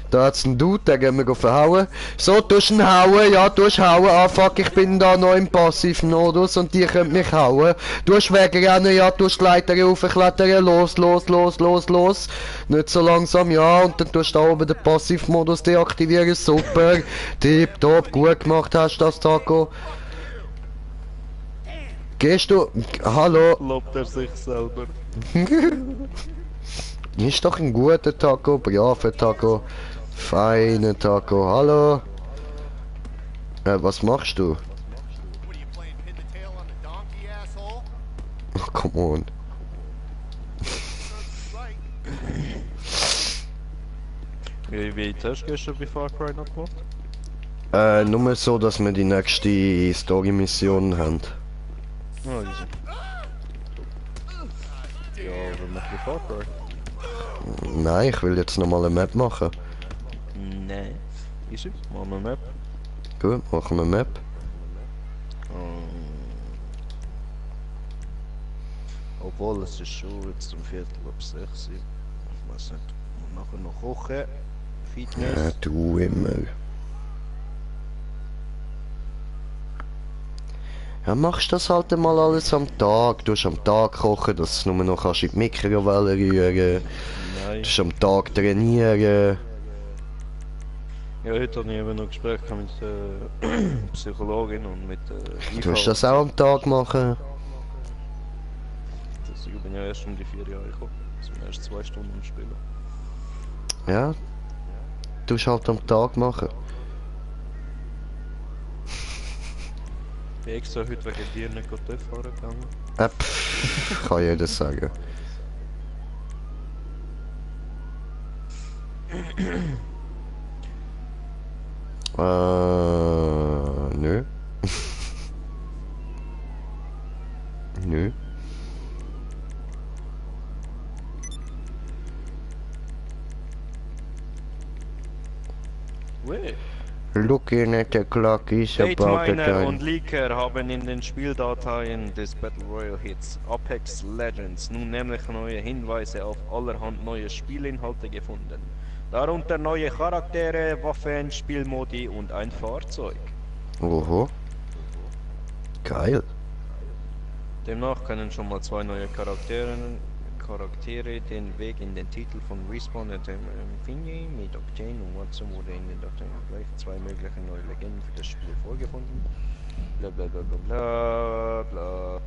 Da hat's einen Dude, den gehen wir verhauen. So, du hast ihn hauen, ja, du hast hauen. Ah, fuck, ich bin da noch im Passivmodus und die können mich hauen. Du hast wegrennen, ja, du hast die Leiter raufklettern, los. Nicht so langsam, ja, und dann tust du da oben den Passivmodus deaktivieren, super. Tipptopp, gut gemacht hast du das, Taco. Gehst du? Hallo? Lobt er sich selber. Ist doch ein guter Taco, braver Taco, feiner Taco. Hallo? Was machst du? Oh, come on. Wie weit hast du gestern bei Far Cry noch gemacht? Nur so, dass wir die nächste Story-Mission haben. Oh, easy. Ja, aber mach bei Far Cry. Nein, ich will jetzt nochmal eine Map machen. Nein. Easy, machen wir Map. Gut, machen wir eine Map. Obwohl, es ist schon jetzt um Viertel ab 6. Ich weiß nicht. Und nachher noch kochen. Ja, Fitness. du immer. Ja, machst das halt mal alles am Tag. Du hast am Tag kochen, dass du nur noch kannst in die Mikrowelle rühren. Nein. Du hast am Tag trainieren. Ja, heute habe ich eben noch ein Gespräch mit der Psychologin und mit der Du hast das auch am Tag machen. Ich bin ja erst um die 4 Jahre gekommen. Also erst 2 Stunden am Spielen. Ja. Du hast halt am Tag machen. Ich bin extra heute wegen dir nicht TÜV fahren gegangen. Kann jeder sagen. Nö. Nö. Wait. Looking at the clock is Date about the Miner und time. Leaker haben in den Spieldateien des Battle Royale Hits Apex Legends nun nämlich neue Hinweise auf allerhand neue Spielinhalte gefunden. Darunter neue Charaktere, Waffen, Spielmodi und ein Fahrzeug. Oho. Geil. Demnach können schon mal 2 neue Charaktere den Weg in den Titel von Respawn empfingen. Mit Octane und Watson wurde in den Dateien gleich 2 mögliche neue Legenden für das Spiel vorgefunden. Bla bla bla bla bla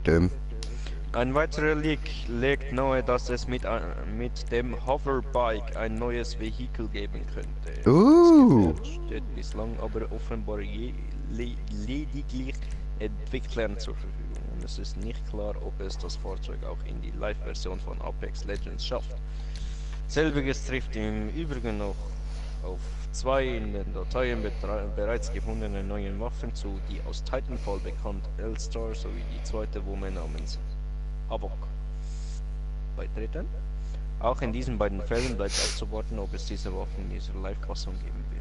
Dum. Ein weiterer Leak legt nahe, dass es mit dem Hoverbike ein neues Vehikel geben könnte. Das Gefährt steht bislang aber offenbar lediglich Entwicklern zur Verfügung und es ist nicht klar, ob es das Fahrzeug auch in die Live-Version von Apex Legends schafft. Selbiges trifft im Übrigen noch auf 2 in den Dateien bereits gefundene neue Waffen zu, die aus Titanfall bekannt, L-Star sowie die zweite Wumme namens Havok beitreten. Auch in diesen beiden Fällen bleibt abzuwarten, ob es diese Waffen in dieser Live-Fassung geben wird.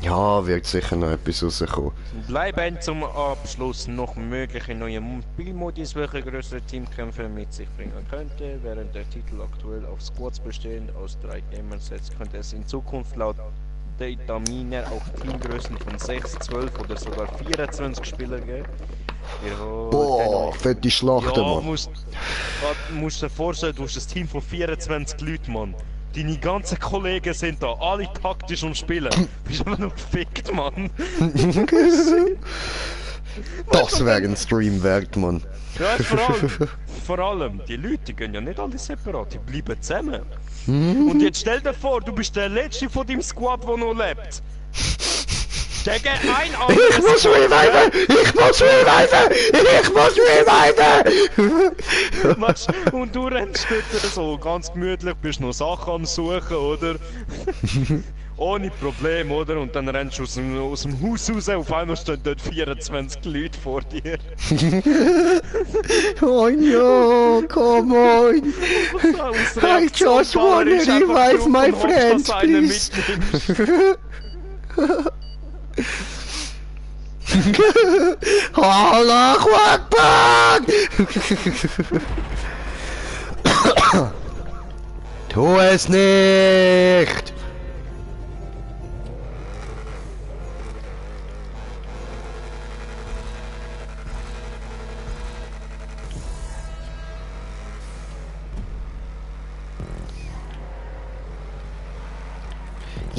Ja, wird sicher noch etwas rauskommen. Bleiben zum Abschluss noch mögliche neue Spielmodis, welche größere Teamkämpfe mit sich bringen könnte. Während der Titel aktuell auf Squads bestehend aus 3 Gamersets, könnte es in Zukunft laut Data Miner auch Teamgrößen von 6, 12 oder sogar 24 Spieler geben. Boah, fette Schlachten, Ja, Mann. musst dir vorstellen, du hast ein Team von 24 Leuten, Mann. Deine ganzen Kollegen sind da, alle taktisch am Spielen. Bist aber noch gefickt, Mann. Das wäre ein Stream wert, Mann. Ja, vor allem, die Leute die gehen ja nicht alle separat, die bleiben zusammen. Und jetzt stell dir vor, du bist der Letzte von deinem Squad, der noch lebt. Gegen ein anderes Ich muss reviven! Ich muss reviven! Ich muss reviven! Weißt, und du rennst dort so ganz gemütlich, bist noch Sachen am Suchen, oder? Ohne Problem, oder? Und dann rennst du aus dem Haus raus, auf einmal stehen dort 24 Leute vor dir. Oh no, come on! I just wanna revive my friends, please! Allahu Akbar! Tu es nicht!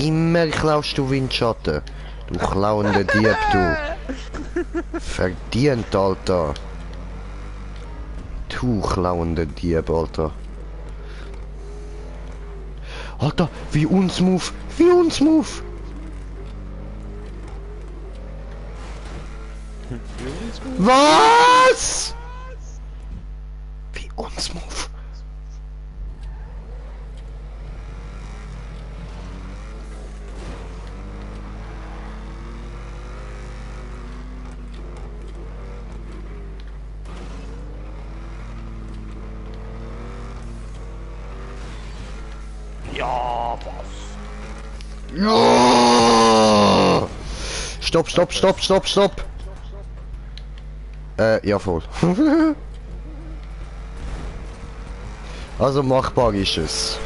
Immer klaust du Windschatten. Du klauender Dieb, du. Verdient, Alter. Du klauender Dieb, Alter. Alter, wie uns move. Wie uns move. Was? Wie uns move. Ja, was? Ja! Stopp, stopp, stopp, stopp, stopp! Ja voll. Also machbar ist es.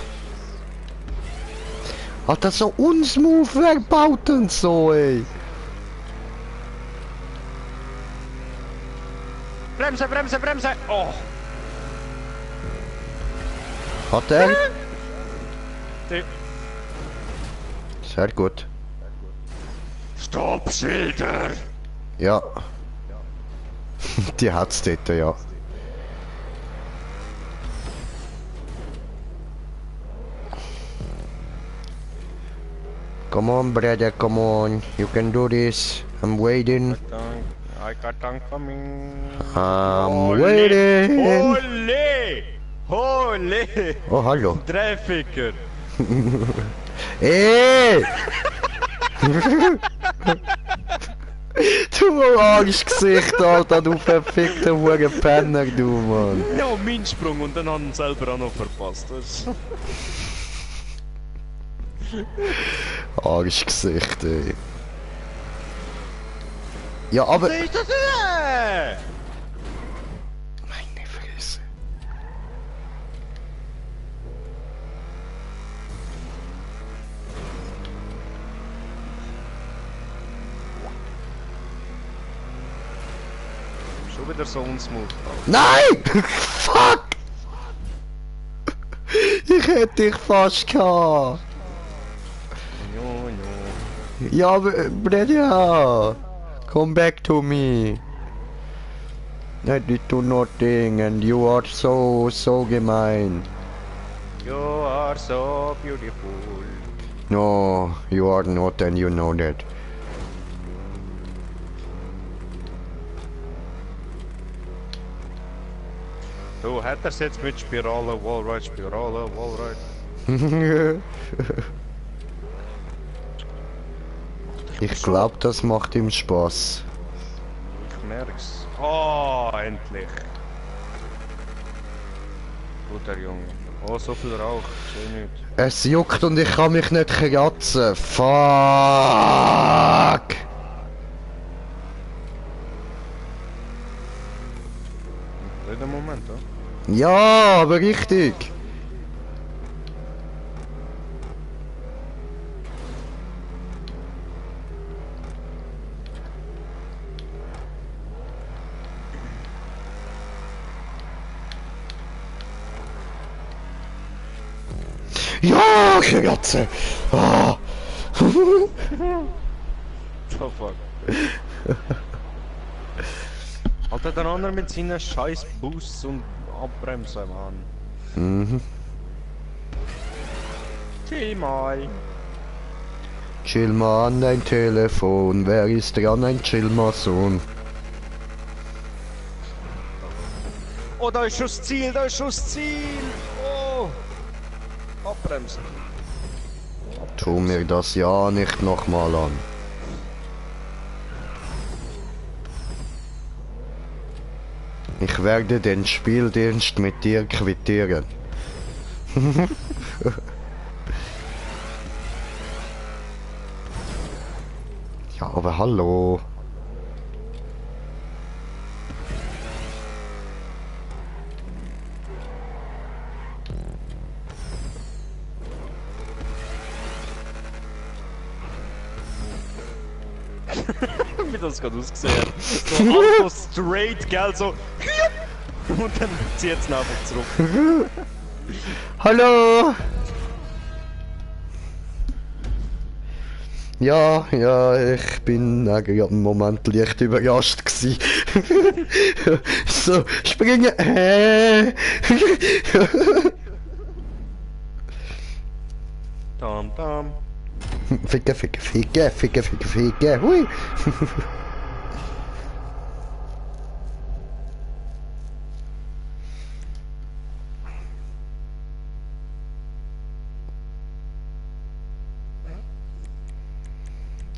Hat das so unsmooth, wer baut denn so, ey? Bremse, Bremse, Bremse! Oh! Hat er? Die- Sehr gut. Stoppschilder! Ja. Die hat's dort, ja. Come on, brother, come on. You can do this. I'm waiting. I got tank coming. I'm waiting. Ole! Ole! Oh, hallo. Dreificker! Ey! Du Angstgesicht, Alter, du verfickter Hurenpenner, du, Mann. Ja, mein Sprung und dann haben ihn selber auch noch verpasst. Das Angstgesicht, ey. Ja, aber... ist das Meine Fresse. schon wieder so unsmooth. Nein! Fuck! Ich hätte dich fast gehabt. Jo, jo. Ja, aber, Bredja! Come back to me. I did do nothing and you are so gemein. You are so beautiful. No, you are not and you know that. Du, hat er's jetzt mit Spirale, Wallride, Spirale, Wallride? Ich glaube, das macht ihm Spaß. Ich merk's. Oh, endlich. Guter Junge. Oh, so viel Rauch. Schön nicht. Es juckt und ich kann mich nicht kratzen. Fuck! Blöder Moment, oder? Ja, aber richtig. Ja, Kratze! Ah. So fuck. Alter, der andere mit seinen scheiß Boosts und Abbremsen, Mann. Mhm. Chill mal. Chill mal an dein Telefon. Wer ist dran? Ein Chill-Mason. Oh, da ist schon das Ziel, da ist schon das Ziel! Oh! Abbremsen. Tu mir das ja nicht nochmal an. Ich werde den Spieldienst mit dir quittieren. Ja, aber hallo. Wie das gerade ausgesehen hat. So Auto straight, gell, so. Und dann zieht es einfach zurück. Hallo! Ja, ja, ich bin gerade im Moment leicht überrascht gsi. So, springen. Tam, tam. Ficke, ficke, ficke, ficke, ficke, ficke, hui.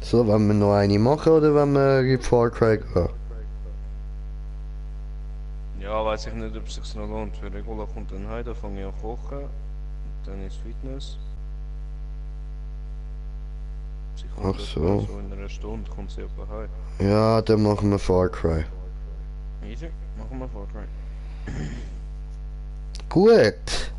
So, wollen wir noch eine machen oder wollen wir in Far Cry gehen? Ja, weiß ich nicht, ob es sich noch lohnt. Für Regula kommt dann heim, da fange ich an kochen. Dann ist Fitness. Sie kommt Ach etwa so. so in einer Stunde kommt sie etwa heim. Ja, dann machen wir Far Cry. Easy, machen wir Far Cry. Gut.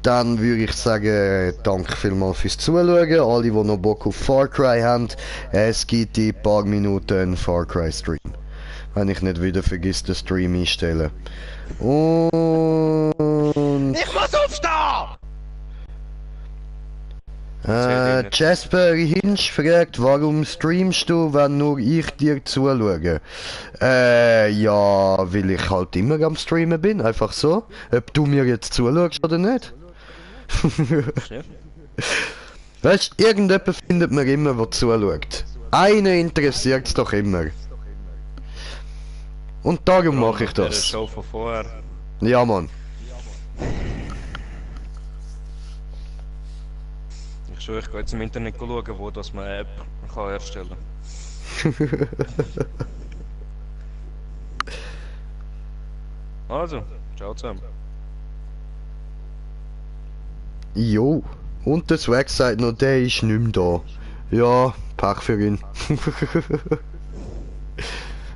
Dann würde ich sagen, danke vielmals fürs Zuschauen. Alle, die noch Bock auf Far Cry haben, es gibt in ein paar Minuten einen Far Cry Stream. Wenn ich nicht wieder vergesse, den Stream einstellen. Und... Ich muss aufstehen! Jasper Hinch fragt, warum streamst du, wenn nur ich dir zuschaue? Ja, weil ich halt immer am Streamen bin, einfach so. Ob du mir jetzt zuschaust oder nicht. Weißt du, irgendjemand findet man immer, der zuschaut. Einen interessiert's doch immer. Und darum mache ich Der das. Show von vorher. Ja, Mann. Ich schwöre, ich gehe jetzt im Internet schauen, wo das man eine App kann erstellen kann. Also, ciao zusammen. Jo. Und der Swag sagt noch, der ist nicht mehr da. Ja, Pech für ihn.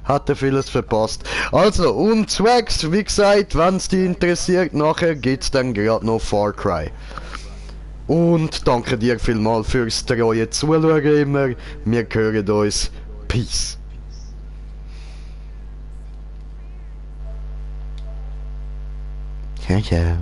Hat er vieles verpasst. Also, und Swags, wie gesagt, wenn es dich interessiert, nachher gibt's dann gerade noch Far Cry. Und danke dir vielmals fürs treue Zuschauen immer. Wir hören uns. Peace. Ja, ja.